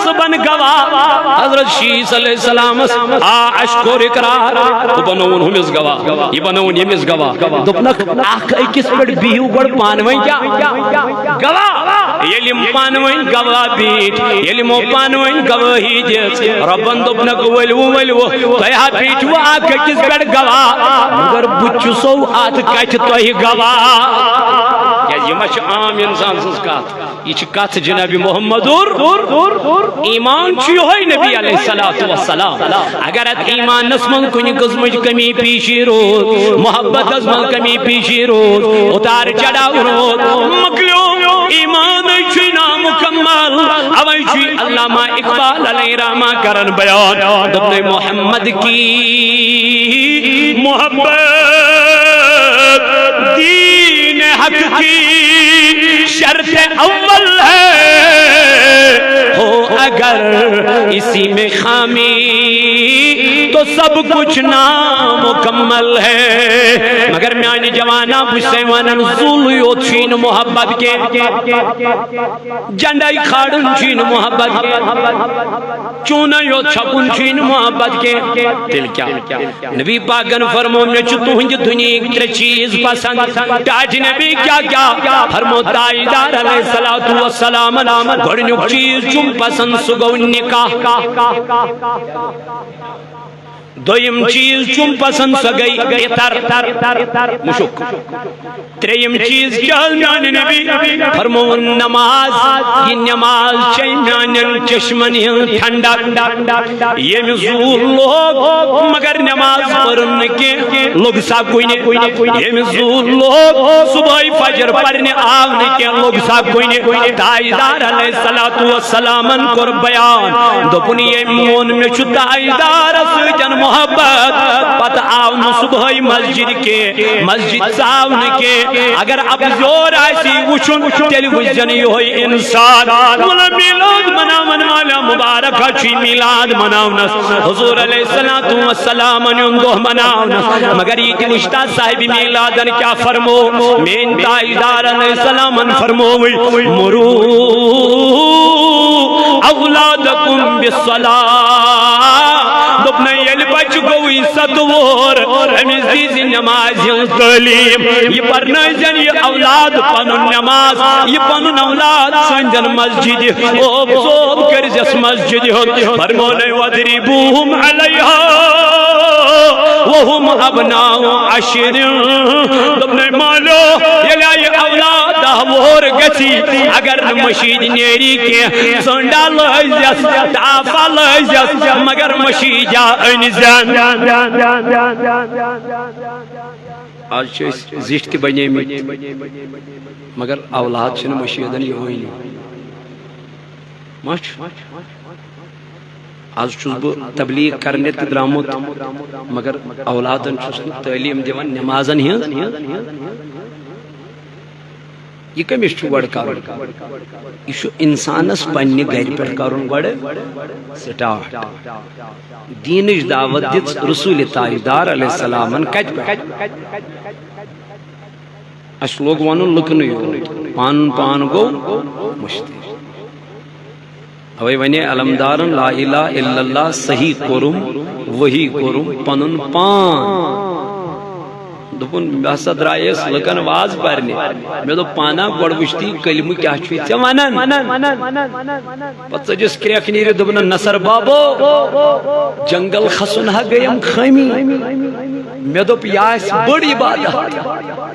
ژٕ بن گواہ۔ حضرت شیٖس علیہ السلامس آ، اَسہِ کوٚر اقرار۔ ہُہ بنووُن ہُمِس گواہ، یہِ بنووُن ییٚمِس گواہ۔ دوٚپنکھ، اکھ أکِس پٮ۪ٹھ بِہِو گۄڈٕ پانہٕ ؤنۍ کیٛاہ؟ گواہ۔ ییٚلہِ یِم پانہٕ ؤنۍ گواہ بیٖٹھۍ، ییٚلہِ یِمو پانہٕ ؤنۍ گوٲہی دِژ، رۄبن دوٚپنکھ، ؤلِو، ؤلِو، تُہۍ ہا بیٖٹھِو اکھ أکِس پٮ۪ٹھ گواہ، مگر بہٕ تہِ چھُسو اتھ کتھِ تۄہہِ گواہ۔ کیٛازِ یہِ ما چھِ عام انسان سٕنٛز کتھ؟ یہِ چھِ کتھ جناب محمدُر۔ ایمان چھُ یِہوٚے نبی علیہ الصلوۃ والسلام۔ اگر اتھ ایمانس منٛز کُنہِ قٕسمٕچ کمی پیٖشی روٗز، محبتس منٛز کمی پیٖشی روٗز، اُتار چڑاو روٗد، مۄکلیو، ایمانٕے چھُے نامُکمل۔ اوے چھُے علامہ اقبال علیہ رحمہ کران بیان، دوٚپنَے، محمد کی محبت دین حق کی شرط اول ہے، ہو اگر اسی میں خامی تو سب کچھ نامکمل ہے۔ مگر میانہِ جوانا، بہٕ چھُسے ونان، زُل یوت چھُے نہٕ محبت کینٛہہ، جنڈے کھالُن چھُے نہٕ محبت کینٛہہ، چوٗنہٕ یوت چھکُن چھُے نہٕ محبت کینٛہہ۔ تیٚلہِ کیٛاہ؟ نبی پاکن فرمو، مےٚ چھُ تُہنٛدِ دُنیہٕکۍ ترٛےٚ چیٖز پسند۔ ٹاٹھۍ نبی کیٛاہ کیٛاہ؟ فرمو تاجدار علیہ الصلوۃ والسلامن، گۄڈٕنیُک چیٖز چھُم پسند، سُہ گوٚو نکاح۔ دوٚیِم چیٖز چھُم پسند، سۄ گٔے عطر، مُشُک۔ ترٛیٚیِم چیٖز کیٛاہ حظ میانہِ نبی؟ فرمووُن نماز۔ یہِ نماز چھے میانٮ۪ن چشمن ہٕنٛز ٹھنڈک۔ ییٚمہِ زوٗ لوگ مگر نماز پٔرٕن نہٕ کینٛہہ، لوٚگ سا کُنہِ۔ ییٚمہِ زوٗ لوگ صبحٲے فجر پرنہِ آو نہٕ کینٛہہ، لوٚگ سا کُنہِ۔ تاجدار علیہ الصلوۃ والسلامن کوٚر بیان، دوٚپُن، ییٚمۍ ووٚن مےٚ چھُ تاجدارس سۭتۍ محبت، پتہٕ آو نہٕ صبحٲے مسجد کینٛہہ، مسجد ژاو نہٕ کینٛہہ۔ اگر اپزور آسی وُچھُن، تیٚلہِ وُچھزن یِہوٚے انسان۔ وَلہٕ میٖلاد مناون والٮ۪و مُبارک ہا چھُے میٖلاد مناونس، حضور علیہ الصلوۃ والسلامن ہُنٛد دۄہ مناونس۔ مگر یہِ تہِ وُچھتا صاحبِ میٖلادن کیٛاہ فرمو؟ میٲنۍ تاجدار علیہ السلامن فرمووٕے، مرو اولادکم بالصلاۃ۔ دوٚپنَے، ییٚلہِ بچہٕ گوٚوٕے ستہٕ وُہُر، أمِس دیٖزِ نمازِ ہٕنٛز تعلیٖم۔ یہِ پرنٲوزٮ۪ن یہِ اولاد پنُن نماز، یہِ پنُن اولاد ژھٲنٛڈزٮ۪ن مسجدِ۔ اوب زوب کٔرزٮ۪س مسجدِ ہُنٛد۔ فرمونَے، وَاضْرِبُوهُمْ عَلَيْهَا وَهُمْ أَبْنَاءُ عَشْرٍ۔ دوٚپنَے، مالیو، ییٚلہِ یہِ اولاد دَہ وُہُر گژھی، اگر نہٕ مٔشیٖد نیری کینٛہہ، ژٔنٛڈا لٲزٮ۪س، ٹافا لٲزٮ۪س، مگر مٔشیٖد جا أنۍ زٮ۪ن۔ آز چھِ أسۍ زِٹھۍ تہِ بَنیمٕتۍ، مگر اولاد چھِنہٕ مٔشیٖدَن یِوٲنی۔ ما چھُ؟ آز چھُس بہٕ تبلیغ کرنہِ تہِ درٛامُت، مگر اولادن چھُس نہٕ تعلیٖم دِوان نمازن ہٕنٛز۔ یہِ کٔمِس چھُ گۄڈٕ کرُن؟ یہِ چھُ انسانس پننہِ گرِ پٮ۪ٹھ کرُن گۄڈٕ سٹارٹ۔ دیٖنٕچ دعوت دِژ رسول تاجدار علیہ السلامن کتہِ پٮ۪ٹھ؟ اَسہِ لوگ وَنُن لُکنُے یوت، پَنُن پان گوٚو مٔشتٕے۔ اَوَے وَنے علمدارَن، لا الہ الا اللہ صحیح کوٚرُم، وحی کوٚرُم پَنُن پان۔ دوٚپُن، مےٚ ہسا درٛایس لُکن واز پرنہِ۔ مےٚ دوٚپ، پانا گۄڈٕ وٕچھتہٕ یہِ کلمہٕ کیٛاہ چھُے ژےٚ ونان؟ پتہٕ ژٔجِس کرٛٮ۪کھ نیٖرِتھ، دوٚپُن، نہ سر بابو، جنگل کھسُن ہا گٔیم خٲمی۔ مےٚ دوٚپ، یہِ آسہِ بٔڑ عبادت،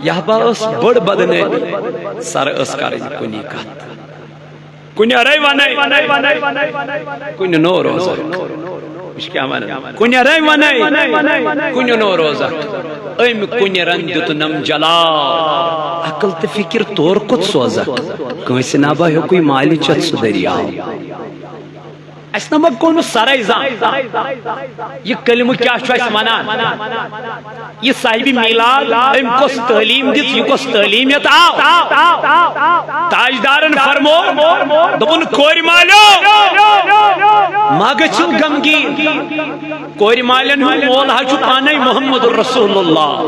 یہِ ہا ٲس بٔڑ بدنٲمی۔ سر ٲس کرٕنۍ کُنی کتھ۔ کُنہِ رے ونے، کُنہِ نو روزہ۔ وٕچھ کیٛاہ ونان۔ کُنہِ رے ونے، کُنہِ نو روزہ۔ أمۍ کُنہِ رن دیُتنم جلاب۔ عقل تہٕ فکر تور کوٚت سوزکھ؟ کٲنٛسہِ نبا ہیوٚکُے مالہِ چٮ۪تھ سُہ دٔریاو۔ اَسہِ نہ ما گوٚو نہٕ سرے زانٛہہ۔ یہِ کلمہٕ کیٛاہ چھُ اَسہِ ونان؟ یہِ صاحبِ میلاد، أمۍ کۄس تعلیٖم دِژ، یہِ کۄس تعلیٖمیت آو؟ تاجدارن فرمو، دوٚپُن، کورِ مالیو، ما گٔژھِو غمگیٖن۔ کورِ مالٮ۪ن ہُنٛد مول حظ چھُ پانے محمد رسول اللہ۔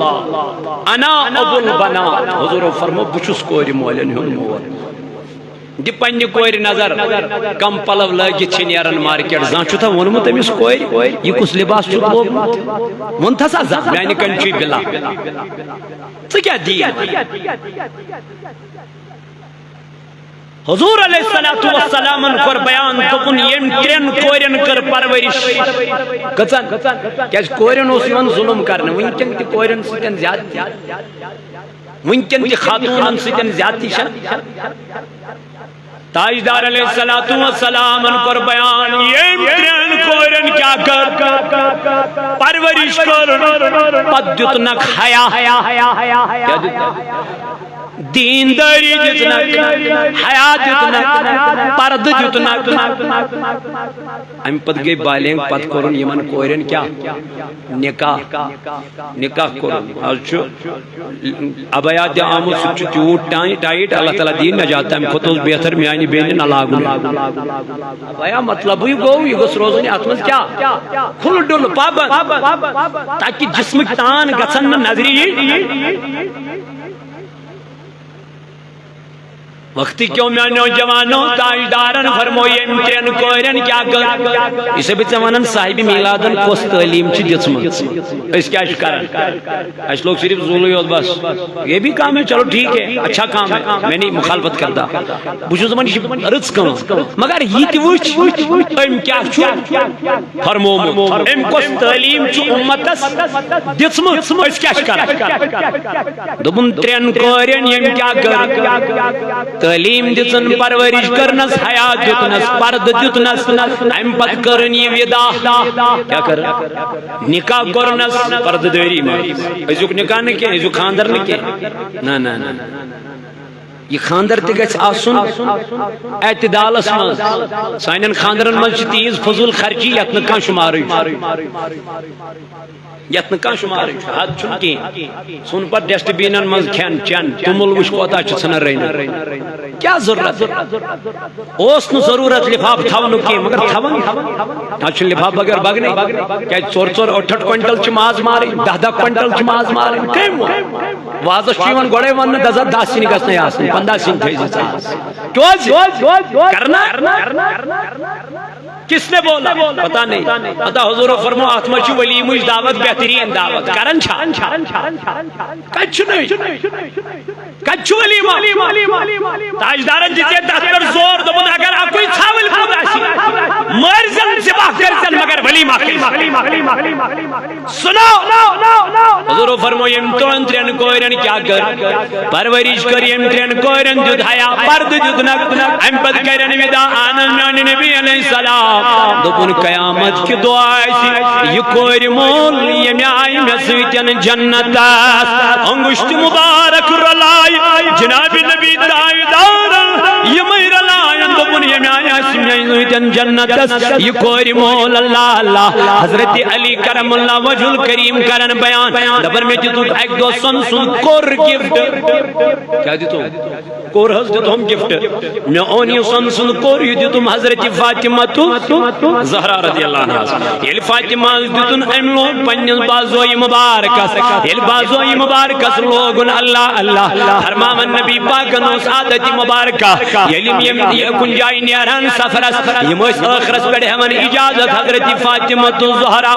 انا ابو البنات۔ حضورو فرمو، بہٕ چھُس کورِ مالٮ۪ن ہُنٛد مول۔ دِ پننہِ کورِ نظر، کم پلو لٲگِتھ چھِ نیران مارکیٹ۔ زانٛہہ چھُتھا ووٚنمُت أمِس کورِ، یہِ کُس لباس چھُتھ لوگمُت؟ ووٚنتھا سا زانٛہہ، میانہِ کنہِ چھُے بِلا؟ ژٕ کیٛاہ دِیہِ؟ حضور علیہ الصلوۃ والسلامن کوٚر بیان، دوٚپُن، ییٚمۍ ترٛٮ۪ن کورٮ۪ن کٔر پرورش۔ کٔژن؟ کیٛازِ کورٮ۪ن اوس یِوان ظُلم کرنہٕ، وٕنکٮ۪ن تہِ کورٮ۪ن سۭتۍ زیادتی، وٕنکٮ۪ن تہِ خاتوٗنن سۭتۍ زیادتی چھےٚ۔ تاجدار علیہ الصلوۃ والسلامن کوٚر بیان، ییٚمۍ ترٛٮ۪ن کورٮ۪ن کیٛاہ کٔر؟ پرورش کٔر، پتہٕ دیُتنکھ حیا۔ کیٛاہ دیُتنکھ؟ دیندٲری دِژنکھ، حیا دِژنکھ، پردٕ دِژنکھ۔ امہِ پتہٕ گٔے بالینگ، پتہٕ کوٚرُن یِمن کورٮ۪ن کیٛاہ؟ نکاح۔ نکاح کوٚرُن۔ از چھُ عبایا تہِ آمُت، سُہ تہِ چھُ تیوٗت ٹاے-، ٹایٹ، اللہ تعالیٰ دِیِن نجات۔ تمہِ کھۄتہٕ اوس بہتر میانہِ بیٚنہِ نہ لاگُن۔ عبایا مطلبٕے گوٚو، یہِ گوٚژھ روزُن اتھ منٛز کیٛاہ؟ کھُلہٕ ڈُلہٕ پابند، تاکہِ جسمٕکۍ تان گژھن نہٕ نظرِ یِنۍ۔ وقتی کیوں میانیو جوانو، تاجدارن فرمو، ییٚمۍ ترٛٮ۪ن کورٮ۪ن کیٛاہ کٔر؟ یہِ چھُسے بہٕ ژےٚ ونان، صاحبِ میلادن کۄس تعلیٖم چھِ دِژمٕژ؟ أسۍ کیٛاہ چھِ کران؟ اَسہِ لوگ صرف زولٕے یوت بس۔ یہ بھی کام ہے، چلو ٹھیک ہے، اچھا کام ہے، میں نہیں مخالفت کرتا۔ بہٕ چھُس دَپان، یہِ چھِ رٕژ کٲم۔ مگر یہِ تہِ وٕچھ، أمۍ کیٛاہ چھُ فرمومُت؟ أمۍ کۄس تعلیٖم چھِ اُمتس دِژمٕژ؟ أسۍ کیٛاہ چھِ کران؟ دوٚپُن، ترٛٮ۪ن کورٮ۪ن ییٚمۍ کیٛاہ کٔر؟ تعلیٖم دِژٕن، پرورش کٔرنس، حیا دیُتنس، پردٕ دیُتنس، امہِ پتہٕ کٔرٕن یہِ وِدا۔ کیٛاہ کٔر؟ نکاح کوٚرنس پردٕ دٲری منٛز۔ أزیُک نکاح نہٕ کینٛہہ، أزیُک خانٛدر نہٕ کینٛہہ۔ نہ، نہ، نہ۔ یہِ خانٛدر تہِ گژھِ آسُن اعتدالس منٛز۔ سانٮ۪ن خانٛدرن منٛز چھِ تیٖژ فضوٗل خرچی، یتھ نہٕ کانٛہہ شُمارٕے چھُ۔ یتھ نہٕ کانٛہہ شُمارٕے چھُ، حد چھُنہٕ کینٛہہ۔ ژھُن پتہٕ ڈسٹ بینن منٛز کھٮ۪ن چٮ۪ن، توٚمُل وٕچھ کوتاہ چھُ ژھٕنان رٔنِتھ۔ کیٛاہ ضروٗرت؟ اوس نہٕ ضروٗرت لفافہٕ تھاونُک کینٛہہ، مگر تھاوان۔ از چھُنہٕ لفافہٕ بغٲر بگنے۔ کیٛازِ ژور ژور ٲٹھ ٲٹھ کوینٹل چھِ ماز مارٕنۍ، دَہ دَہ کوینٹل چھِ ماز مارٕنۍ۔ کٔمۍ ووٚن؟ وازس چھُ یِوان گۄڈے وننہٕ، دَزا دَہ سِنۍ گژھنَے آسٕنۍ، پنٛداہ سِنۍ تھٲیزِ ژٕ آز۔ کیٛازِ؟ کرنا؟ کس نے بولا؟ پتہ نہیں۔ پتہ حضور فرمو، اتھ منٛز چھِ ولیمٕچ دعوت بہترین دعوت۔ کران چھا؟ کتہِ چھُ نہٕ؟ کتہِ چھُ ولیمہ؟ تاجدارن دِژے تتھ پٮ۪ٹھ زور، دوٚپُن، اگر اکُے ژھاوٕلۍ پوٗت آسہِ، مٲرۍ زن، ذبح کٔرۍ زن، مگر ولیمہ کٔرۍ زن۔ سُنو۔ حضورو فرمو، ییٚمۍ ترٛٮ۪ن ترٛٮ۪ن کورٮ۪ن کیٛاہ کٔر؟ پرورش کٔر ییٚمۍ ترٛٮ۪ن کورٮ۪ن، دیُت حیا، پردٕ دیُتنکھ۔ امہِ پتہٕ کرن ودا، آنن میانہِ نبی علیہ السلام۔ دوٚپُن، قیامت کہِ دۄہ آسہِ یہِ کورِ مول، ییٚمہِ آیہِ مےٚ سۭتۍ جنتس انگشت مبارک رلایہِ۔ جناب نبی تاجدار، یِمے رلایَن۔ دوٚپُن، ییٚمہِ آیہِ آسہِ مےٚ سۭتۍ جنتس یہِ کورِ مول۔ اللہ اللہ۔ حضرت علی کرم اللہ وجہ الکریم کرن بیان، دپان، مےٚ دیُتُکھ اکہِ دۄہ سۄنہٕ سُنٛد کوٚر گفٹ۔ کیٛاہ دیُتُم؟ کوٚر حظ دیُتُم گفٹ۔ مےٚ اوٚن یہِ سۄنہٕ سُنٛد کوٚر، یہِ دیُتُم حضرت فاطمہ تہٕ زہرا رضی اللہ عنہا۔ ییٚلہِ فاطمہ ہس دیُتُن، أمۍ لوگ پننِس بازوی مبارکس۔ ییٚلہِ بازوی مبارکس لوگُن، اللہ اللہ فرماوان، نبی پاکن اوس عادت مبارکہ، ییٚلہِ یِم یہِ کُنہِ جایہِ نیران سفرس، یِم ٲسۍ ٲخرس پٮ۪ٹھ ہٮ۪وان اجازت حضرت فاطمہ الزہرا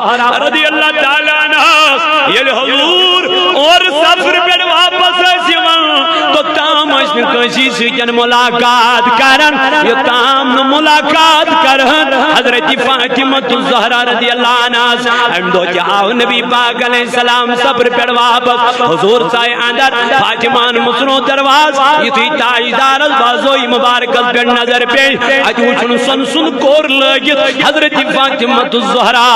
رضی اللہ تعالیٰ عنہاس۔ ییٚلہِ حضور اورٕ سفرٕ پٮ۪ٹھ واپس ٲسۍ یِوان، توٚتام ٲسۍ نہٕ کٲنٛسی سۭتۍ ملاقات کران، یوٚتام نہٕ ملاقات کران حضرت فاطمہ الزہرا رضی اللہ عنہاس۔ امہِ دۄہ تہِ آو نبی پاک علیہ السلام سفرٕ پٮ۪ٹھ واپس۔ حضور ژایہِ اندر، فاطمہ ہن مُژروو دروازٕ۔ یُتھُے تاجدارس بازوی مبارکس پٮ۪ٹھ نظر پیٚیہِ، اتہِ وُچھُن سۄنہٕ سُنٛد کوٚر لٲگِتھ حضرت فاطمہ الزہرا۔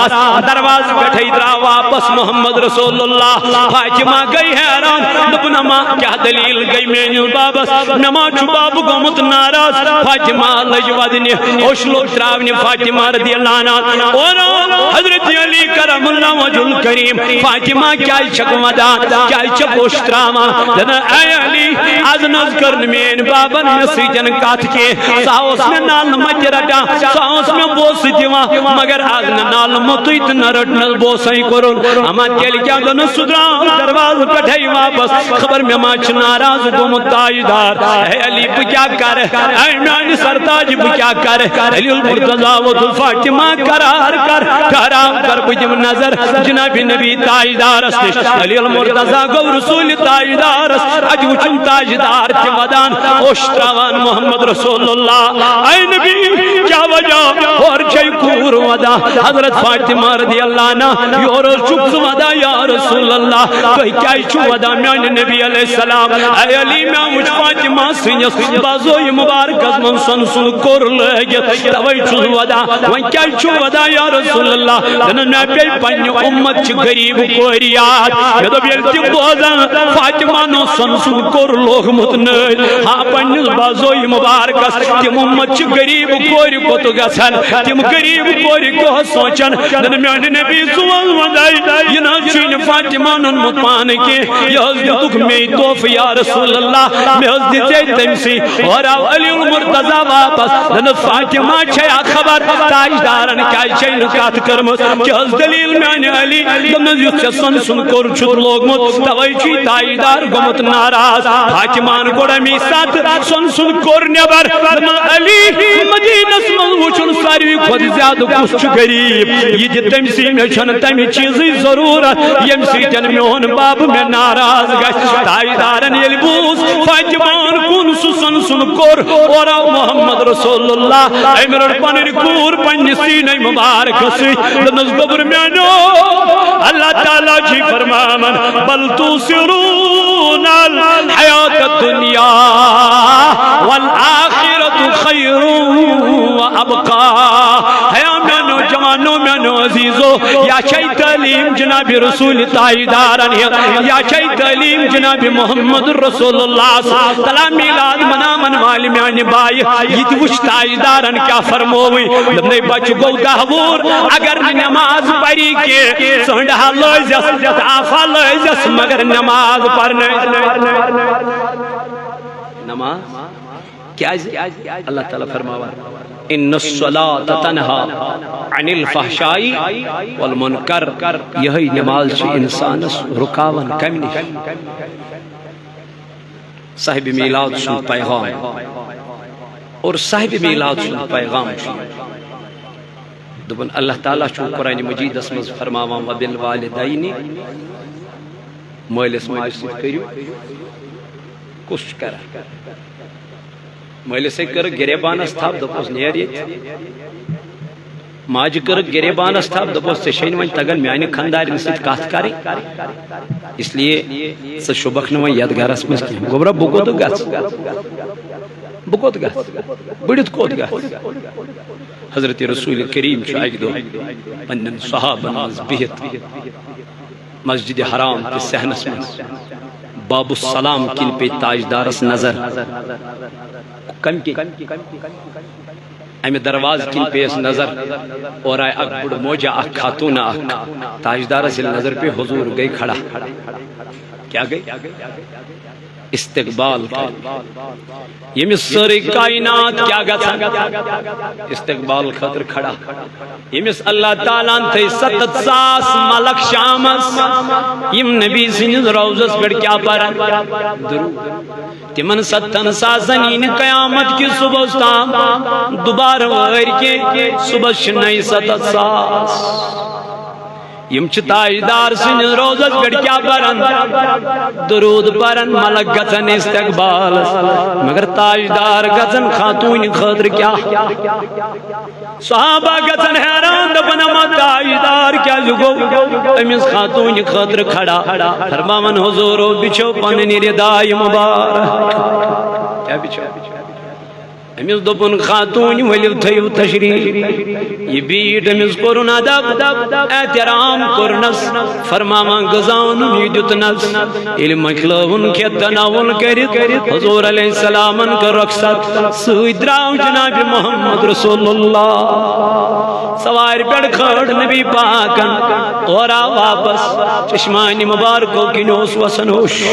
دروازٕ پٮ۪ٹھے درٛاو واپس محمد رسول اللہ۔ فاطمہ گٔے حیران، دوٚپُن، اما کیٛاہ دٔلیٖل گٔے میٲنِس بابس؟ مےٚ ما چھُ بابہٕ گوٚمُت ناراض؟ فاطمہ لٔج ودنہِ، اوٚش لوٚگ تراونہِ فاطمہ رضی اللہ عنہا۔ اور حضرت علی کرم اللہ وجہ الکریم، فاطمہ کیٛازِ چھکھ ودان؟ کیٛازِ چھکھ اوٚش تراوان؟ دپان، اے علی، از نہ حظ کٔر نہٕ میٲنۍ بابن مےٚ سۭتۍ کتھ کینٛہہ۔ سُہ اوس مےٚ نالہٕ متہِ رٹان، سُہ اوس مےٚ بوسہٕ دِوان، مگر از نہ نالہٕ موٚتُے تہٕ نہ رٔٹنس بوسے کوٚرُن۔ اما تیٚلہِ کیٛاہ؟ دوٚپنس، سُہ درٛاو دروازٕ پٮ۪ٹھے واپس، خبر مےٚ ما چھُ ناراض گوٚمُت تاجدار۔ اے علی، بہٕ کیٛاہ کرٕ؟ اے میانہِ سرتاج، بہٕ کیٛاہ کرٕ؟ علی المرتضیٰ ووٚتھُن، فاطمہ قرار کر، ٹھہراو کر، بہٕ دِمہٕ نظر۔ جناب نبی تاجدارس نِش۔ علی المرتضیٰ گوٚو رسول تاجدارس اتہِ وُچھُن، تاجدار تہِ ودان، اوٚش تراوان محمد رسول اللہ۔ اے نبی، کیٛاہ وجہ؟ ہورٕ چھے کوٗر ودان، حضرت فاطمہ رضی اللہ عنہا، یورٕ حظ چھُکھ ژٕ ودان یا رسول اللہ؟ تُہۍ کیٛازِ چھِو ودان میانہِ نبی علیہ السلام؟ اے علی، مےٚ وُچھ فاطمہ سٕنٛدِس بازوی مبارکس منٛز سۄنہٕ سُنٛد کوٚر لٲگِتھ، توے چھُس ودان۔ وۄنۍ کیٛازِ چھُو ودان یا رسول اللہ؟ دپان، مےٚ پیٚیہِ پننہِ اُمت چہِ غریٖب کورِ یاد۔ مےٚ دوٚپ، ییٚلہِ تہِ بوزان فاطمہ نو سۄنہٕ سُنٛد کوٚر لوگمُت نٲلۍ، ہا پننِس بازوی مبارکس، تِم اُمت چہِ غریٖب کورِ کوٚت گژھن؟ تِم غریٖب کورِ کیٛاہ سونٛچن؟ دپان، میانہِ نبی، ژٕ وَن وۄنۍ، یہِ نہ حظ چھُے نہٕ فاطمہ نوٚنمُت پانہٕ کینٛہہ، یہِ حظ دیُتُکھ مے تحفہٕ یا رسول اللہ، مےٚ حظ دِژے تٔمۍ سٕے۔ اورٕ آو علی المرتضیٰ واپس، دپان، فاطمہ چھیا خبر تاجدارن کیٛازِ چھے نہٕ کتھ کٔرمٕژ؟ کیٛاہ حظ دٔلیٖل میانہِ علی؟ دپان، یُتھ ژےٚ سۄنہٕ سُنٛد کوٚر چھُتھ لوگمُت، توے چھُے تاجدار گوٚمُت ناراض۔ فاطمہ ہن کوٚڑ امی ساتہٕ سۄنہٕ سُنٛد کوٚر نٮ۪بر۔ دپان، علی، مدینس منٛز وُچھُن ساروی کھۄتہٕ زیادٕ کُس چھُ غریٖب، یہِ دِ تٔمۍ سٕے، مےٚ چھَنہٕ تَمہِ چیٖزٕچ ضروٗرت، ییٚمہِ سۭتۍ میون بب مےٚ ناراض گژھِ۔ تاجدارن ییٚلہِ بوٗز فاطمہ ہن کُن سُہ سۄنہٕ سُنٛد کوٚر، اورٕ آو محمد رسول اللہ، أمۍ رٔٹ پنٕنۍ کوٗر پننہِ سیٖنے مبارکس سۭتۍ۔ دوٚپنس، گوٚبُر میانیو، اللہ تعالیٰ چھُ فرماوان، بل تؤثرون الحیات الدنیا والآخرۃ خیر و ابقی۔ ہے میانیو جوانو، میانیو عزیزو، یا چھے تعلیم جناب رسول تاجدارن ہٕنٛز، یا چھے تعلیم جناب محمد رسول اللہ صلی اللہ علیہ وسلم۔ میلاد مناون والہِ میانہِ بایہِ، یہِ تہِ وُچھ تاجدارن کیٛاہ فرمووٕے۔ دوٚپنَے، بچہٕ گوٚو دَہ وُہُر، اگر نہٕ نماز پری کینٛہہ، ژٔنٛڈ ہا لٲزٮ۪س، تاپھ ہا لٲزٮ۪س، مگر نماز پرنٲے۔ نماز کیٛازِ؟ اللہ تعالیٰ فرماوان، ان الصلاۃ تنہا عن الفحشاء والمنکر۔ یہے نماز چھِ انسانس رکاوان کمہِ نش؟ صاحب میلاد سُنٛد پیغام۔ اور صاحب میلاد سُنٛد پیغام چھُ، دوٚپُن، اللہ تعالیٰ چھُ قرآن مجیدس منٛز فرماوان، وبالوالدین، مٲلِس ماجہِ سۭتۍ کٔرِو۔ کُس چھُ کران؟ مٲلِسٕے کٔرٕکھ گریبانس تھپھ، دوٚپُس، نیر ییٚتہِ۔ ماجہِ کٔرٕکھ گریبانس تھپھ، دوٚپُس، ژےٚ چھے نہٕ وۄنۍ تگان میانہِ خاندارنہِ سۭتۍ کتھ کرٕنۍ، اس لیے ژٕ شوٗبکھ نہٕ وۄنۍ یتھ گرس منٛز کینٛہہ۔ گوٚبرا، بہٕ کوٚت گژھٕ؟ بہٕ کوٚت گژھٕ؟ بٔڑِتھ کوٚت گژھٕ؟ حضرت رسول کریم چھُ اکہِ دۄہ پننٮ۪ن صحابن منٛز بِہِتھ مسجد حرام کِس صحنس منٛز باب السلام کِنۍ پیٚیہِ تاجدارس نظر۔ کمہِ کِنۍ؟ امہِ دروازٕ کِنۍ پیٚیس نظر۔ اورٕ آیہِ اکھ بٔڑ موجہ، اکھ خاتوٗن اکھ۔ تاجدارس ییٚلہِ نظر پیٚیہِ، حضوٗر گٔے کھڑا۔ کیٛاہ گٔے؟ استقبال کرِ۔ ییٚمِس سٲرٕے کائنات کیٛاہ گژھن؟ استقبال خٲطرٕ کھڑا۔ ییٚمِس اللہ تعالیٰ ہن تھٲے ستتھ ساس ملک شامس، یِم نبی سٕنٛدِس روضس پٮ۪ٹھ کیٛاہ پرن؟ درود۔ تِمن ستتھن ساسن یی نہٕ قیامت کِس صبحس تام دوبارٕ وٲرۍ کینٛہہ۔ صبحس چھِ نَیہِ ستتھ ساس۔ یِم چھِ تاجدار سٕنٛدِس روضس پٮ۪ٹھ کیٛاہ پرن؟ درود پرن۔ ملک گژھن استقبالس، مگر تاجدار گژھن خاتوٗنہِ خٲطرٕ کیٛاہ؟ صحابہ گژھن حیران، دپن، اما تاجدار کیٛازِ گوٚو أمِس خاتوٗنہِ خٲطرٕ کھڑا؟ فرماون، حضوٗرو بِچھو پنٕنۍ ردایہِ مبارک۔ کیٛاہ بِچھو؟ أمِس دوٚپُن، خاتوٗنہِ ؤلِو تھٲیِو تشریٖف۔ یہِ بیٖٹھ، أمِس کوٚرُن ادب، احترام کوٚرنس، فرماوان غذا اوٚنُن، یہِ دیُتنس۔ ییٚلہِ مۄکلٲوُن کھٮ۪تھ تناوُل کٔرِتھ، حضوٗر علیہ السلامن کٔر رۄخصت، سۭتۍ درٛاو جناب محمد رسول اللہ۔ سوارِ پٮ۪ٹھ کھٲر نبی پاکن اورا واپس، چشمانہِ مبارکو کِنۍ اوس وسان ہوش۔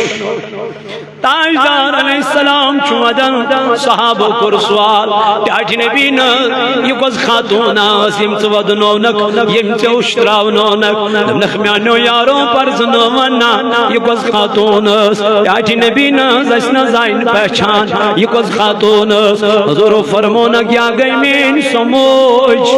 تاجدار علیہ السلام چھُ ودان، صحابو کوٚر سوال، ٹاٹھۍ نبی نہ، یہِ کۄس خاتوٗن ٲس، ییٚمۍ ژٕ ودنوونکھ، ییٚمۍ ژےٚ وُشتراونوونکھ؟ دوٚپنکھ، میانیو یارو، پرزٕنٲوٕن نا، یہِ کۄس خاتوٗن ٲس؟ ٹاٹھۍ نبی نہ حظ، اسہِ نہ زانہِ پہچان، یہِ کۄس خاتوٗن ٲس؟ حضوٗرو فرموونکھ، یا گٔے میٲنۍ سۄ موج،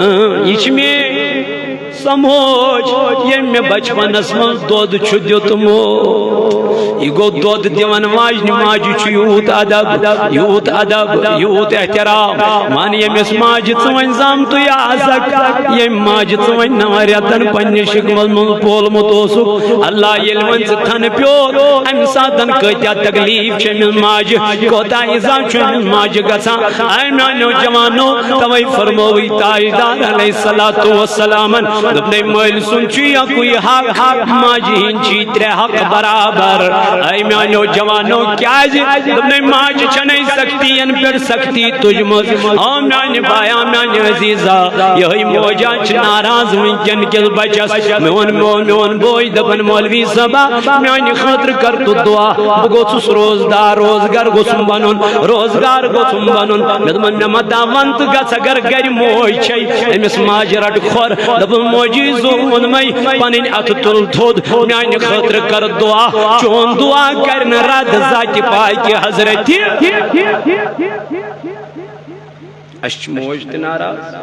اۭں، یہِ چھِ میٲنۍ سۄ موج، ییٚمۍ مےٚ بچپنس منٛز دۄد چھُ دیُتمُت۔ یہِ گوٚو دۄد دِوان ماجہِ، ماجہِ چھُ یوٗت ادب، یوٗت ادب، یوٗت احترام۔ مان، ییٚمِس ماجہِ ژٕ وۄنۍ زامتُے آسکھ، ییٚمۍ ماجہِ ژٕ وۄنۍ نَوَن رٮ۪تن پننہِ شِکمس منٛز پولمُت اوسُکھ، اللہ ییٚلہِ وۄنۍ ژٕ تھنہٕ پیوٚو، امہِ ساتن کۭتیاہ تکلیف چھِ أمِس ماجہِ، کوتاہ ایزا چھُ أمِس ماجہِ گژھان۔ اے میانیو جوانو، توے فرمووٕے تاجدار علیہ الصلوۃ والسلامن، دوٚپنَے، مٲلۍ سُنٛد چھُ یکُے حق، ماجہِ ہِنٛدۍ چھِ ترٛےٚ حق برابر۔ اے میانیو جوانو، کیازِ؟ دوٚپنَے، ماجہِ چھَنَے سختی ین پٮ۪ٹھ سختی تُجمٕژ۔ آ میانہِ بایا، میانہِ عزیزا، یِہوٚے موجا چھِ ناراض وٕنکٮ۪ن کِس بچس۔ میون مول، میون بوے دپان، مولوی صٲبا، میانہِ خٲطرٕ کر تہٕ دعا۔ بہٕ گوٚژھُس روزدار، روزگار گوٚژھُم بنُن، روزگار گوٚژھُم بنُن۔ مےٚ دوٚپُن، مےٚ ما دعوان تہٕ گژھ، اگر گرِ موج چھے، أمِس ماجہِ رٹ کھۄر۔ دوٚپُن، موجی زوٗن مے پنٕنۍ اتھٕ تُل تھوٚد، میانہِ خٲطرٕ کر دعا، چون دعا کرِ نہٕ رد ذاتِ پاکہِ حضرتِ۔ اسہِ چھِ موج تہِ ناراض،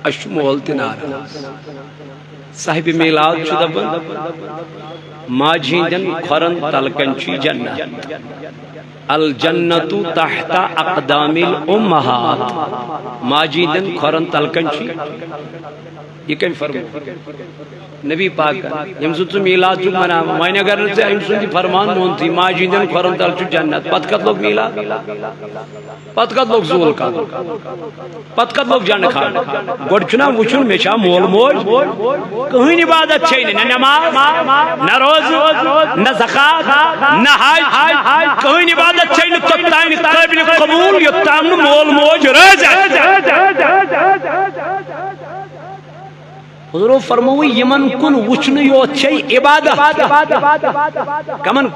اسہِ چھُ مول تہِ ناراض۔ صاحبِ میلاد چھُ دپان، ماجہِ ہٕنٛدٮ۪ن کھۄرن تل کن چھُ جنت۔ الجنت تحت اقدام الامہات۔ ماجہِ ہٕنٛدٮ۪ن کھۄرن تل کن چھُ۔ یہِ کٔمۍ فرموو؟ نبی پاکن، ییٚمہِ سُنٛد ژٕ میلاد چھُکھ مناوان۔ وۄنۍ اگر نہٕ ژےٚ أمۍ سُنٛد یہِ فرمان مونتھٕے، ماجہِ ہٕنٛدٮ۪ن کھۄرن تل چھُ جنت، پتہٕ کتھ لوٚگ میلاد؟ پتہٕ کتھ لوٚگ زول کرُن؟ پتہٕ کتھ لوٚگ جنڈٕ کھالُن؟ گۄڈٕ چھُنہ وٕچھُن، مےٚ چھا مول موج؟ کٕہٕنۍ عبادت چھے نہٕ، نہ نماز، نہ روزٕ، نہ زکات، نہ حج۔ کٕہٕنۍ عبادت چھے نہٕ توٚتام قٲبلِ قبول، یوٚتام نہٕ مول موج رٲضۍ آسہِ۔ حضورو فرمووُے، یِمن کُن وٕچھنہٕ یوت چھے عبادت۔ کمن؟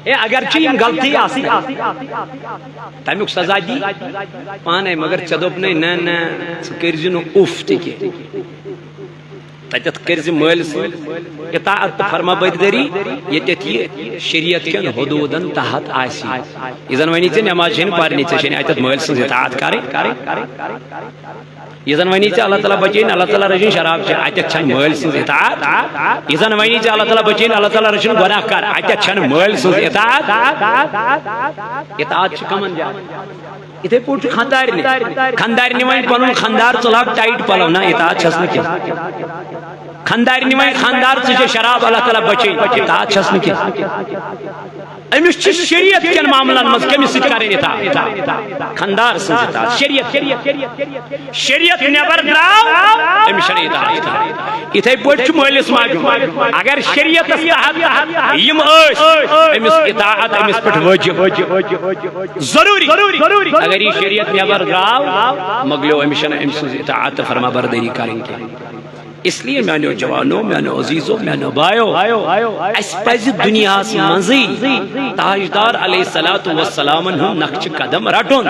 اے، اگر چھِ یِم غلطی آسٕنۍ، تمیُک سزا دی پانے، مگر ژےٚ دوٚپ نے، نہ، نہ، ژٕ کٔرۍ زِ نہٕ اُف تہِ کینٛہہ۔ تتٮ۪تھ کٔرۍ زِ مٲلۍ سٕنٛز اطاعت تہٕ فرما بردٲری، ییٚتٮ۪تھ یہِ شریعت کٮ۪ن حدوٗدن تحت آسہِ۔ یہِ زن ونی ژےٚ نماز چھے نہٕ پرنی، ژےٚ چھے نہٕ اتٮ۪تھ مٲلۍ سٕنٛز اطاعت کرٕنۍ۔ یہِ زن ونی ژےٚ اللہ تعالیٰ بچٲیِن، اللہ تعالیٰ رٔچھِن، شراب چے، اتٮ۪تھ چھنہٕ مٲلۍ سٕنٛز اطاعت۔ یہِ زن ونی ژےٚ اللہ تعالیٰ بچٲیِن، اللہ تعالیٰ رٔچھِن، گۄناہ کر، اتٮ۪تھ چھنہٕ مٲلۍ سٕنٛز اطاعت۔ اطاعت چھِ کمن جاین؟ یِتھے پٲٹھۍ چھُ خانٛدارنہِ۔ خانٛدارنہِ وۄنۍ پنُن خانٛدار، ژٕ لاگ ٹایٹ پلو، نہ، اطاعت چھس نہٕ کینٛہہ۔ خانٛدارنہِ وۄنۍ خانٛدار، ژٕ چے شراب، اللہ تعالیٰ بچٲیِن، اطاعت چھس نہٕ کینٛہہ۔ أمِس چھِ شریعت کٮ۪ن معاملن منٛز کٔمِس سۭتۍ کرٕنۍ اطاعت؟ خانٛدار سٕنٛز اطاعت۔ شریعت، شریعت نٮ۪بر درٛاو، أمِس چھنہٕ اطاعت کرٕنۍ۔ یِتھے پٲٹھۍ چھُ مٲلِس ماجہِ ہُنٛد۔ اگر شریعتس تحت یِم ٲسۍ، أمِس اطاعت أمِس پٮ۪ٹھ وٲجِب، ضروٗری۔ اگر یہِ شریعت نٮ۪بر درٛاو، مۄکلیو، أمِس چھنہٕ أمۍ سٕنٛز اطاعت تہٕ فرما بردٲری کرٕنۍ کینٛہہ۔ اس لیے میانیو جوانو، میانیو عزیزو، میانیو بایو، اسہِ پزِ دنیاہس منٛزٕے تاجدار علیہ الصلوۃ والسلامن ہُنٛد نقشِ قدم رٹُن۔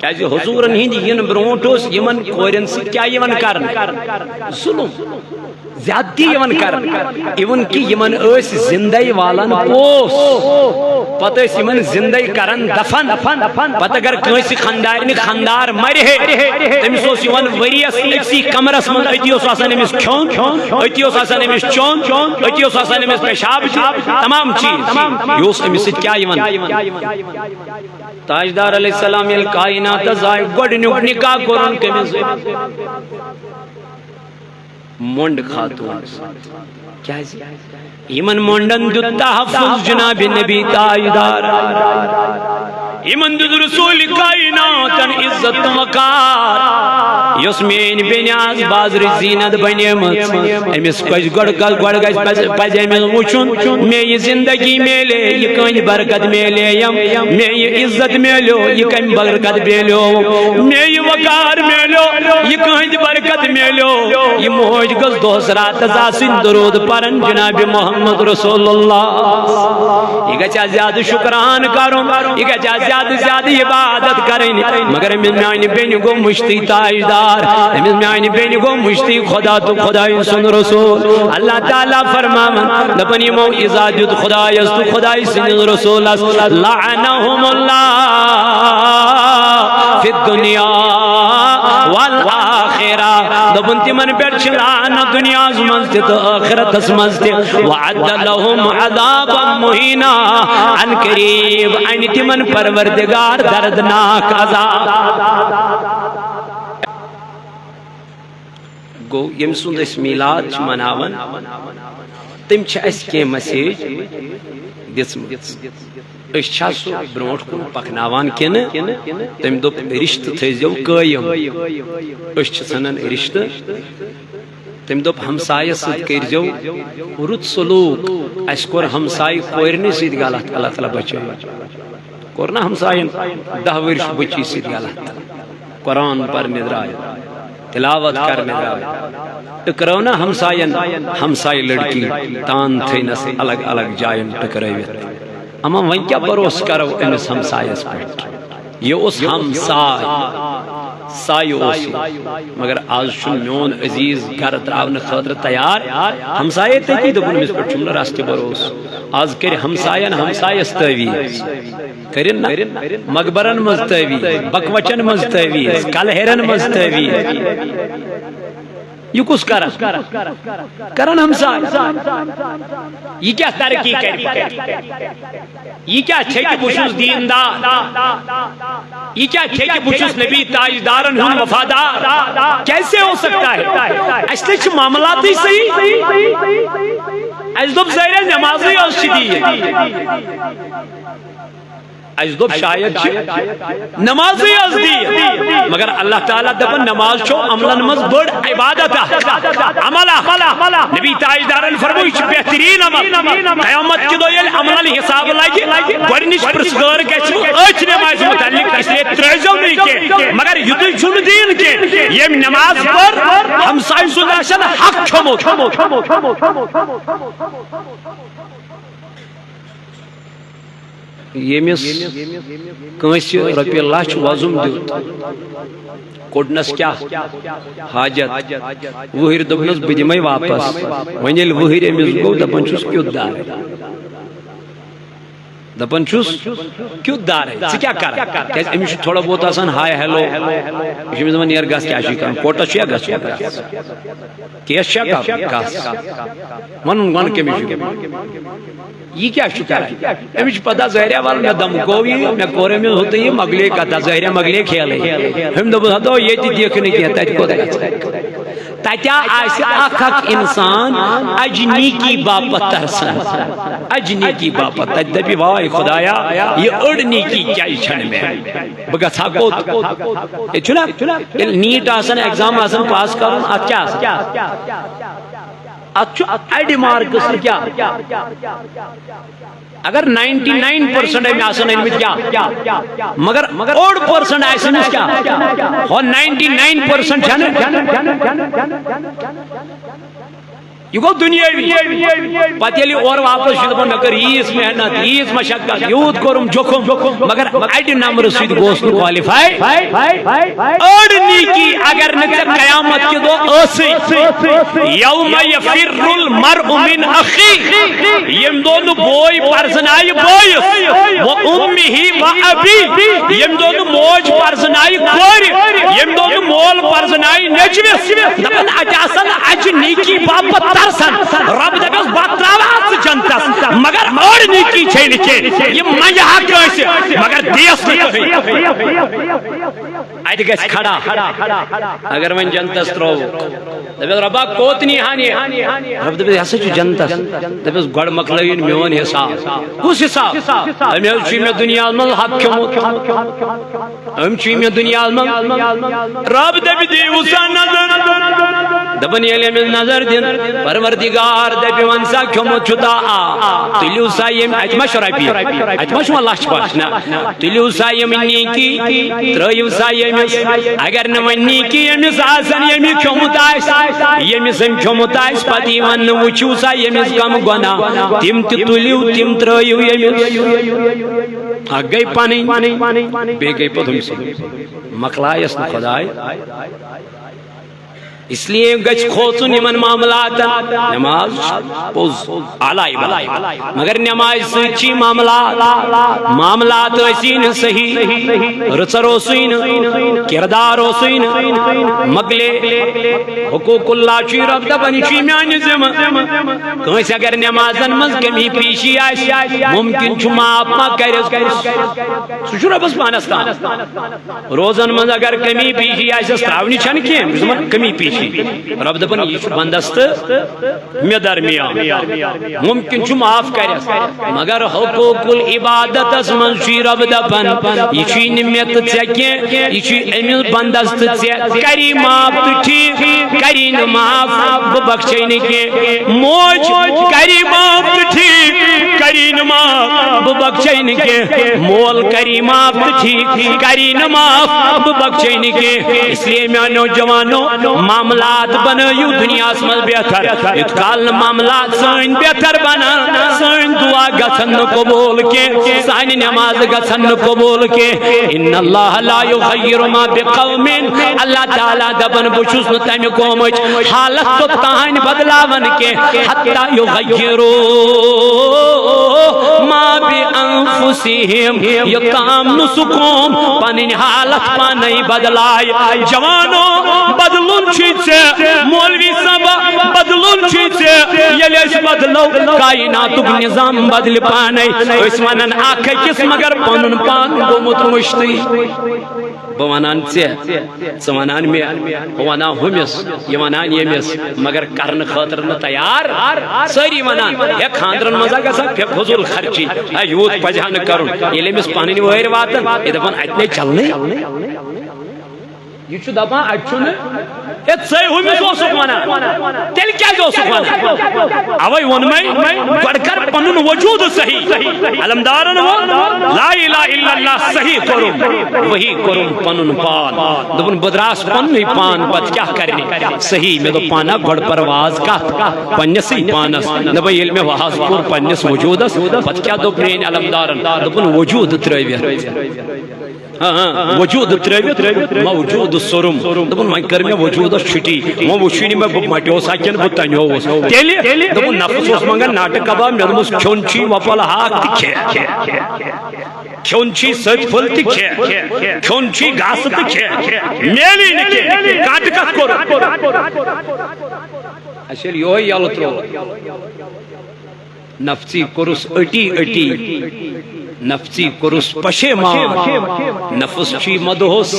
کیازِ حضورن ہٕنٛدۍ یِنہٕ برونٛٹھ اوس یِمن کورٮ۪ن سۭتۍ کیٛاہ یِوان کرنہٕ؟ ظلم، زیادتی یِوان کرنہٕ۔ Even کہِ یِمن ٲسۍ زندے والان پوس، پتہٕ ٲسۍ یِمن زندے کران دفن۔ پتہٕ اگر کٲنٛسہِ خاندارنہِ خاندار مرِ ہے، تٔمِس اوس یِوان ؤریس أکسٕے کمرس منٛز، أتی اوس آسان أمِس کھیوٚن، أتی اوس آسان أمِس چیوٚن، أتی اوس آسان أمِس پیشاب، تمام چیٖز۔ یہِ اوس أمِس سۭتۍ کیٛاہ یِوان؟ تاجدار علیہ السلام ییٚلہِ کائناتس آے، گۄڈٕنیُک نکاح کوٚرُن کٔمِس سۭتۍ؟ مۄنڈ خاتون۔ کیازِ؟ یِمن مۄنڈن دیُت تحفظ جناب نبی تاجدار۔ یِمن دیُت رسول کائناتن عزت تہٕ وقار۔ یۄس میٲنۍ بیٚنہِ آز بازرٕچ زینت بنیمٕژ، أمِس پزِ گۄڈٕ، گۄڈٕ گژھِ، پزِ، پزِ أمِس وٕچھُن، مےٚ یہِ زندگی میلے، یہِ کٕہٕنٛدِ برکت میلے یم؟ مےٚ یہِ عزت میلیو، یہِ کمہِ برکت میلیو؟ مےٚ یہِ وقار میلیو، یہِ کٕہٕنٛدِ برکت میلیو؟ یہِ موج گٔژھ دۄہس راتس آسٕنۍ درود پران جناب محمد رسول اللہ۔ یہِ گژھِ ہا زیادٕ شُکران کرُن، یہِ گژھِ ہا زیادٕ زیادٕ عبادت کرٕنۍ۔ مگر أمِس میانہِ بیٚنہِ گوٚو مٔشتٕے تاجدار، أمِس میانہِ بیٚنہِ گوٚو مٔشتٕے خدا تہٕ خدایہِ سُنٛد رسول۔ اللہ تعالیٰ فرماوان، دپان، یِمو اذا دیُت خدایس تہٕ خدایہِ سٕنٛدِس رسولس، لعنہم اللہ فی الدنیا والآخرہ۔ دوٚپُن، تِمن پٮ۪ٹھ چھِ لعنت دُنیاہس منٛز تہِ تہٕ ٲخرتس منٛز تہِ۔ وأعد لهم عذابا مہینا، عن قریب انہِ تِمن پروردگار دردناک عذاب۔ گوٚو، ییٚمہِ سُنٛد أسۍ میلاد چھِ مناوان، تٔمۍ چھِ اَسہِ کینٛہہ message دِژمٕژ۔ أسۍ چھا سُہ برونٛٹھ کُن پکناوان کِنہٕ تٔمۍ دوٚپ، رِشتہٕ تھٲیزیو قٲیِم؟ أسۍ چھِ ژھٕنان رِشتہٕ۔ تٔمۍ دوٚپ، ہمسایس سۭتۍ کٔرۍزیو رُت سلوٗک۔ اَسہِ کوٚر ہمسایہِ کورنٕے سۭتۍ غلط، اللہ تعالیٰ بچٲیِن۔ کوٚر نا ہمساین دَہ ؤرِش بچی سۭتۍ غلط؟ قرآن پرنہِ درٛاے، تلاوت کرنہِ درٛاے، ٹکرٲو نا ہمساین، ہمسایہِ لڑکی تان تھٲینس الگ الگ جاین ٹکرٲوِتھ۔ اما وۄنۍ کیٛاہ بھروسہٕ کرو أمِس ہمسایس پٮ۪ٹھ؟ یہِ اوس ہمساے، سایہِ اوس یہِ۔ مگر آز چھُنہٕ میون عزیز گرٕ ترٛاونہٕ خٲطرٕ تیار۔ ہمسایے تٔتی دوٚپُن، أمِس پٮ۪ٹھ چھُم نہٕ رژھ تہِ بھروسہٕ۔ آز کرِ ہمساین ہمسایس تعویٖذ، کٔرِن نہ؟ مقبرن منٛز تعویٖذ، بکوچن منٛز تعویٖذ، کلہیرن منٛز تعویٖذ۔ یہِ کُس کران؟ کران ہمساے۔ یہِ کیٛاہ ترقی کرِ پتہٕ؟ یہِ کیٛاہ چھیٚکہِ بہٕ چھُس دیٖندار؟ یہِ کیٛاہ چھیٚکہِ بہٕ چھُس نبی تاجدارن ہُنٛد وفادار؟ کیسے ہو سکتا ہے؟ اَسہِ نَے چھِ معاملاتٕے صحیح۔ اَسہِ دوٚپ ظٲہرے نمازٕے ٲس چھِ دیٖن۔ اَسہِ دوٚپ شاید چھِ نمازٕے ٲس دیٖن، مگر اللہ تعالیٰ دَپان نماز چھو عملن منٛز بٔڑ عبادت اکھ، عمل اکھ۔ نبی تاجدارن فرموو، یہِ چھُ بہتریٖن عمل۔ قیامت کہِ دۄہ ییٚلہِ عملن حساب لگہِ، گۄڈٕنِچ پرژھگٲر گژھِ أتھۍ نمازِ متعلق، اس لیے ترٛٲوزیو نہٕ یہِ کینٛہہ۔ مگر یُتُے چھُنہٕ دیٖن کینٛہہ، ییٚمۍ نماز پٔر، ہمسایہِ سُنٛد آسن حق کھیوٚمُت۔ ییٚمِس کٲنٛسہِ رۄپیہِ لچھ وۄزُم دیُت، کوٚڑنس کیٛاہ حاجت؟ وُہٕرۍ دوٚپنس، بہٕ دِمے واپس۔ وۄنۍ ییٚلہِ وُہٕرۍ أمِس گوٚو، دپان چھُس، کیُتھ دارے؟ دپان چھُس، کیُتھ دارے؟ ژٕ کیٛاہ کرکھ؟ کیٛازِ أمِس چھُ تھوڑا بہت آسان ہاے ہیلو۔ یہِ چھُ أمِس دپان، نیر گژھ، کیٛاہ چھُے کرُن؟ کوٹس چھُ یا گژھُن؟ کیس چھا کرُن؟ گژھ۔ ونُن، ون کٔمِس چھُ؟ یہِ کیٛاہ چھُ کران؟ أمِس چھِ پتہ، ظٲہرہ وَل، مےٚ دمکوو یہِ، مےٚ کوٚر أمِس ہُہ تہٕ یہِ، مۄکلے کتھا، ظٲہرہ مۄکلے کھیلٕے۔ أمۍ دوٚپُس، ہتو، ییٚتہِ دِکھ نہٕ کینٛہہ، تتہِ کوٚت گژھِ؟ تتہِ آسہِ اکھ اکھ انسان اجہِ نیکی باپتھ ترسان، اجہِ نیکی باپتھ۔ تتہِ دپہِ، واے خدایا، یہِ أڑ نیکی کیازِ چھنہٕ مےٚ؟ بہٕ گژھٕ ہا کوٚت؟ ییٚتہِ چھُنہ، ییٚلہِ نیٖٹ آسان، ایگزام آسان پاس کرُن، اتھ کیٛاہ آسان؟ اتھ چھُ اڑِ مارکس نہٕ کیٛاہ۔ اگر نائنٹی نائن پرسنٹ أمۍ آسن أنمٕتۍ کیٛاہ؟ مگر مگر اوٚڑ پرسنٹ آسہِ أمِس کیٛاہ؟ ہو نائنٹی نائن پرسنٹ چھَنہٕ۔ یہِ گوٚو دُنیٲوی۔ پتہٕ ییٚلہِ اورٕ واپس چھُ دَپان، مےٚ کٔر ییٖژ محنت، ییٖژ مشقت، یوٗت کوٚرُم جوٚکھُم، مگر اَڑِ نمبرٕ سۭتۍ گوس نہٕ qualify۔ أڑ نیکی اگر نہٕ ژےٚ قیامت کہِ دۄہ ٲسٕے، یوم یفر المرء من اخی، ییٚمہِ دۄہ نہٕ بوے پرزنایہِ بٲیِس، و امہ و ابی، ییٚمہِ دۄہ نہٕ موج پرزنایہِ کورِ، ییٚمہِ دۄہ نہٕ مول پرزنایہِ نیٚچوِس، دَپان اَتہِ آسن اَجہِ نیکی باپتھ ترسان۔ رۄب دَپٮ۪س، بہٕ ترٛاوٕ ژٕ جنتس، مگر أڑ نیکی چھے نہٕ کینٛہہ، یہِ منٛگہِ ہا کٲنٛسہِ، مگر دِیَس نہٕ کٕہٕنۍ۔ اَتہِ گژھِ کھڑا۔ اگر وۄنۍ جنتس ترٛووُکھ، دَپٮ۪س، رۄبا، کوٚت نی ہن یہِ؟ رۄب دَپٮ۪س، یہِ ہسا چھُ جنتس۔ دَپٮ۪س، گۄڈٕ مۄکلٲیِن میون حساب۔ کُس حساب؟ أمۍ حظ چھُ مےٚ دُنیاہس منٛز حق کھیوٚمُت۔ أمۍ چھُ مےٚ دُنیاہس منٛز۔ رۄب دَپہِ، دِیِو سا نظر۔ دَپان، ییٚلہِ أمِس نظر دِن، پروردگار دَپہِ، وَن سا، کھیوٚمُت چھُ تا؟ آ۔ تُلِو سا ییٚمہِ، اَتہِ ما چھُ رۄپیہِ؟ اَتہِ ما چھُ وۄنۍ لَچھ پَش؟ نہ۔ تُلِو سا یِم نیکی، ترٲیِو سا ییٚمِس۔ اگر نہٕ وۄنۍ نیکی ییٚمِس آسن، ییٚمہِ کھیوٚمُت آسہِ، ییٚمِس أمۍ کھیوٚمُت آسہِ، پتہٕ یِوان نہٕ، وٕچھِو سا ییٚمِس کم گۄناہ، تِم تہِ تُلِو، تِم ترٲیِو ییٚمِس۔ اکھ گٔے پنٕنۍ، بیٚیہِ گٔے پتہٕ ہُمۍ سٕنٛدۍ۔ مۄکلایس نہٕ خۄداے۔ اس لیے گژھِ کھوژُن یِمن معاملاتن۔ نماز چھِ پوٚز اعلیٰ عبادت، مگر نمازِ سۭتۍ چھِ یہِ معاملات، معاملات ٲسی نہٕ صحیح، رٕژر اوسُے نہٕ، کردار اوسُے نہٕ، مۄکلے۔ حقوق اللہ چھُ رۄب دپان، یہِ چھُ میانہِ ذمہٕ۔ کٲنٛسہِ اگر نمازن منٛز کمی پیشی آسہِ، ممکن چھُ معاف ما کرٮ۪س۔ سُہ چھُ رۄبس پانس تام۔ روزن منٛز اگر کمی پیشی آسٮ۪س، تراونٕچ چھنہٕ کینٛہہ، بہٕ چھُس دپان کمی پیشی۔ رۄب دپان، یہِ چھُ بندس تہٕ مےٚ درمیان۔ ممکن چھُ معاف کرٮ۪س، مگر حقوق العبادتس منٛز چھُ رۄب دپان، یہِ چھُے نہٕ مےٚ تہٕ ژےٚ کینٛہہ، یہِ چھُے أمِس بندس تہٕ ژےٚ۔ کری معاف تہٕ ٹھیٖک، کری نہٕ معاف، بہٕ بخشے نہٕ کینٛہہ۔ موج کری معاف تہٕ ٹھیٖک، کری نہٕ معاف، بہٕ بخشے نہٕ کینٛہہ۔ مول کری معاف تہٕ ٹھیٖک، کری نہٕ معاف، بہٕ بخشے نہٕ کینٛہہ۔ اس لیے میانیو جوانو، معاملات بنٲیِو دُنیاہس منٛز بہتر۔ یُتھ کال نہٕ معاملات سٲنۍ بہتر بنان، سٲنۍ دعا گژھن نہٕ قبول کینٛہہ، سانہِ نماز گژھن نہٕ قبول کینٛہہ۔ ان اللہ لا یغیر ما بقوم، اللہ تعالیٰ دپان، بہٕ چھُس نہٕ تمہِ قومٕچ حالت توٚتام بدلاوان کینٛہہ، حتی یغیروا ما بانفسہم، یوٚتام نہٕ سُہ قوم پنٕنۍ حالت پانے بدلایہِ۔ جوانو، بدلُن چھُے ژےٚ، مولوی صٲبہ، بدلُن چھُے ژےٚ۔ ییٚلہِ أسۍ بدلو، کائناتُک نظام بدلہِ پانے۔ أسۍ ونان اکھ أکِس، مگر پنُن پان گوٚمُت مٔشتٕے۔ بہٕ ونان ژےٚ، ژٕ ونان مےٚ، ہُہ ونان ہُمِس، یہِ ونان ییٚمِس، مگر کرنہٕ خٲطرٕ نہٕ تیار۔ سٲری ونان، ہے، خاندرن منٛز ہا گژھان فضول خرچی، ہے، یوٗت پزِ ہا نہٕ کرُن۔ ییٚلہِ أمِس پنٕنۍ وٲرۍ واتان، یہِ دپان، اتہِ نے چلنٕے۔ یہِ چھُ دپان، اتہِ چھُنہٕ۔ ہے، ژے ہُمِس اوسُکھ ونان، تیٚلہِ کیازِ اوسُکھ ونان؟ اوے ووٚنمے، گۄڈٕ کر پنُن وجود صحیح۔ علمدارن ووٚن، لا الہ الا اللہ صحیح کوٚرُم، وہی کوٚرُم پنُن پان۔ دوٚپُن، بہٕ دراس پننُے پان، پتہٕ کیاہ کرنہِ؟ صحیح، مےٚ دوٚپ پانہ گۄڈٕ پرواز کتھ؟ پننسٕے پانس۔ دوٚپُن، ییٚلہِ مےٚ واز کوٚر پننس وجودس، پتہٕ کیاہ دوٚپ میٲنۍ علمدارن؟ دوٚپُن، وجود ترٲوِتھ۔ ہاں، ہاں، وجود ترٲوِتھ موجود سوٚرُم۔ دوٚپُن، وۄنۍ کٔر مےٚ وجودس چھُٹی۔ وۄنۍ وٕچھُے نہٕ مےٚ بہٕ مۄٹیوسا کِنہٕ بہٕ تنیووُس۔ تیٚلہِ دوٚپُن، نفس اوس منٛگان ناٹہٕ کباب، مےٚ دوٚپمس، کھیوٚن چھُے وۄپل ہاکھ تہِ کھےٚ۔ کھیوٚن چھُے سٔتۍ پھٔلۍ تہِ کھےٚ۔ کھیوٚن چھُے گاسہٕ تہِ کھےٚ۔ میلی نہٕ کینٛہہ۔ کتھ کتھ کوٚر؟ اَسہِ ییٚلہِ یِہوٚے یَلہٕ ترٛوو۔ نفژی کوٚرُس أٹی أٹی، نفژی کوٚرُس پشیمان۔ نفس چھُے مدہوس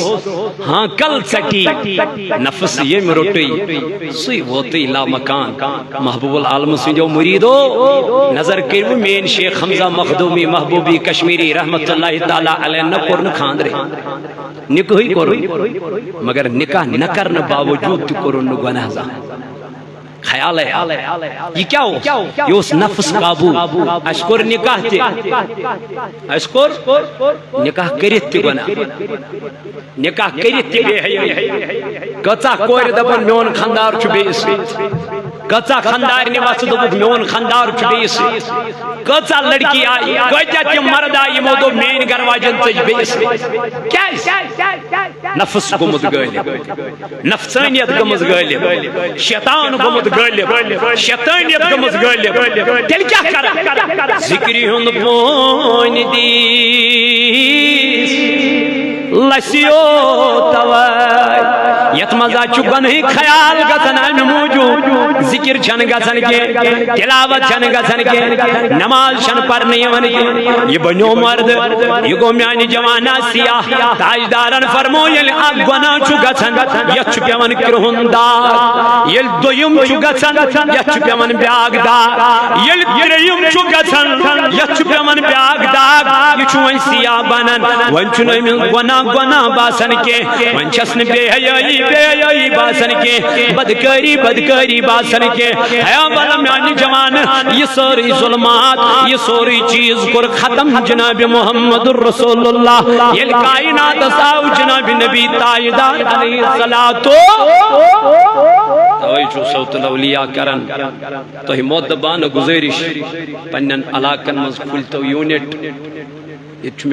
ہانکل ژٹی، نفس ییٚمۍ روٚٹُے، سُے ووتُے لامکان۔ محبوب العالم سٕنٛدیو مُریٖدو، نظر کٔرِو میٲنۍ شیخ حمزہ مخدومی محبوبی کشمیری رحمت اللہ تعالیٰ علیہ، نہ کوٚر نہٕ خانٛدرٕے، نکاحٕے کوٚرُن، مگر نکاح نہ کرنہٕ باوجود تہِ کوٚرُن نہٕ گۄناہ زانٛہہ۔ خیال ہے، یہ کیا اوس؟ یہ اوس نفس قابو۔ اسہِ کوٚر نکاح تہِ، اسہِ کوٚر نکاح کٔرِتھ تہِ گۄناہ، نکاح کٔرِتھ تہِ بے حیٲیی۔ کۭژاہ کورِ دپن میون خندار چھُ بیٚیِس سۭتۍ، کۭژاہ خندارنہِ وژھٕ دوٚپُکھ میون خندار چھُ بیٚیِس سۭتۍ، کۭژاہ لڑکی آیہِ، کۭتیاہ تِم مرد آیہِ یِمو دوٚپ میٲنۍ گرٕ واجٮ۪ن ژٔج بیٚیِس سۭتۍ۔ کیازِ؟ نفس گوٚمُت غٲلب، نفسانیت گٔمٕژ غٲلب، شیطان گوٚمُت غٲلب، شیطانیت گٔمٕژ غٲلب۔ تیٚلہِ کیٛاہ کرٕ؟ ذِکرِ ہُنٛد پونۍ دیٖس لَسیو تَوَے۔ یَتھ منٛز حظ چھُ گۄنہٕے خیال گژھان، اَمہِ موٗجوٗب ذِکِر چھَنہٕ گژھان کینٛہہ، تِلاوت چھَنہٕ گژھان کینٛہہ، نماز چھَنہٕ پرنہٕ یِوان کینٛہہ۔ یہِ بنیو مرد، یہِ گوٚو میانہِ جوانا سیاہ۔ تاجدارن فرمو، ییٚلہِ اکھ گۄناہ چھُ گژھان، یتھ چھُ پٮ۪وان کرٛہُن داغ۔ ییٚلہِ دوٚیِم چھُ گژھان، یتھ چھُ پٮ۪وان بیاکھ داغ۔ ییٚلہِ ترٛیٚیِم چھُ گژھان، یتھ چھُ پٮ۪وان بیاکھ داغ۔ یہِ چھُ وۄنۍ سیاہ بنان۔ وۄنۍ چھُنہٕ أمِس گۄناہ گۄناہ باسان کینٛہہ۔ وۄنۍ چھَس نہٕ بے حیٲیی، بے حیٲیی باسان کینٛہہ، بدکٲری، بدکٲری باسان کینٛہہ۔ ہے بلہ میانہِ جوانہٕ، یہِ سٲرٕے ظلمات، یہِ سورُے چیٖز کوٚر ختم جناب محمد رسول اللہ۔ ییٚلہِ کائناتس آو جناب نبی تاجدار علیہ الصلوۃ۔ توے چھُ صوت الاولیاء کران۔ تۄہہِ مودبانہٕ گُزٲرِش، پننٮ۪ن علاقن منٛز کھُلۍتو یوٗنٹ۔ ییٚتہِ چھُ میون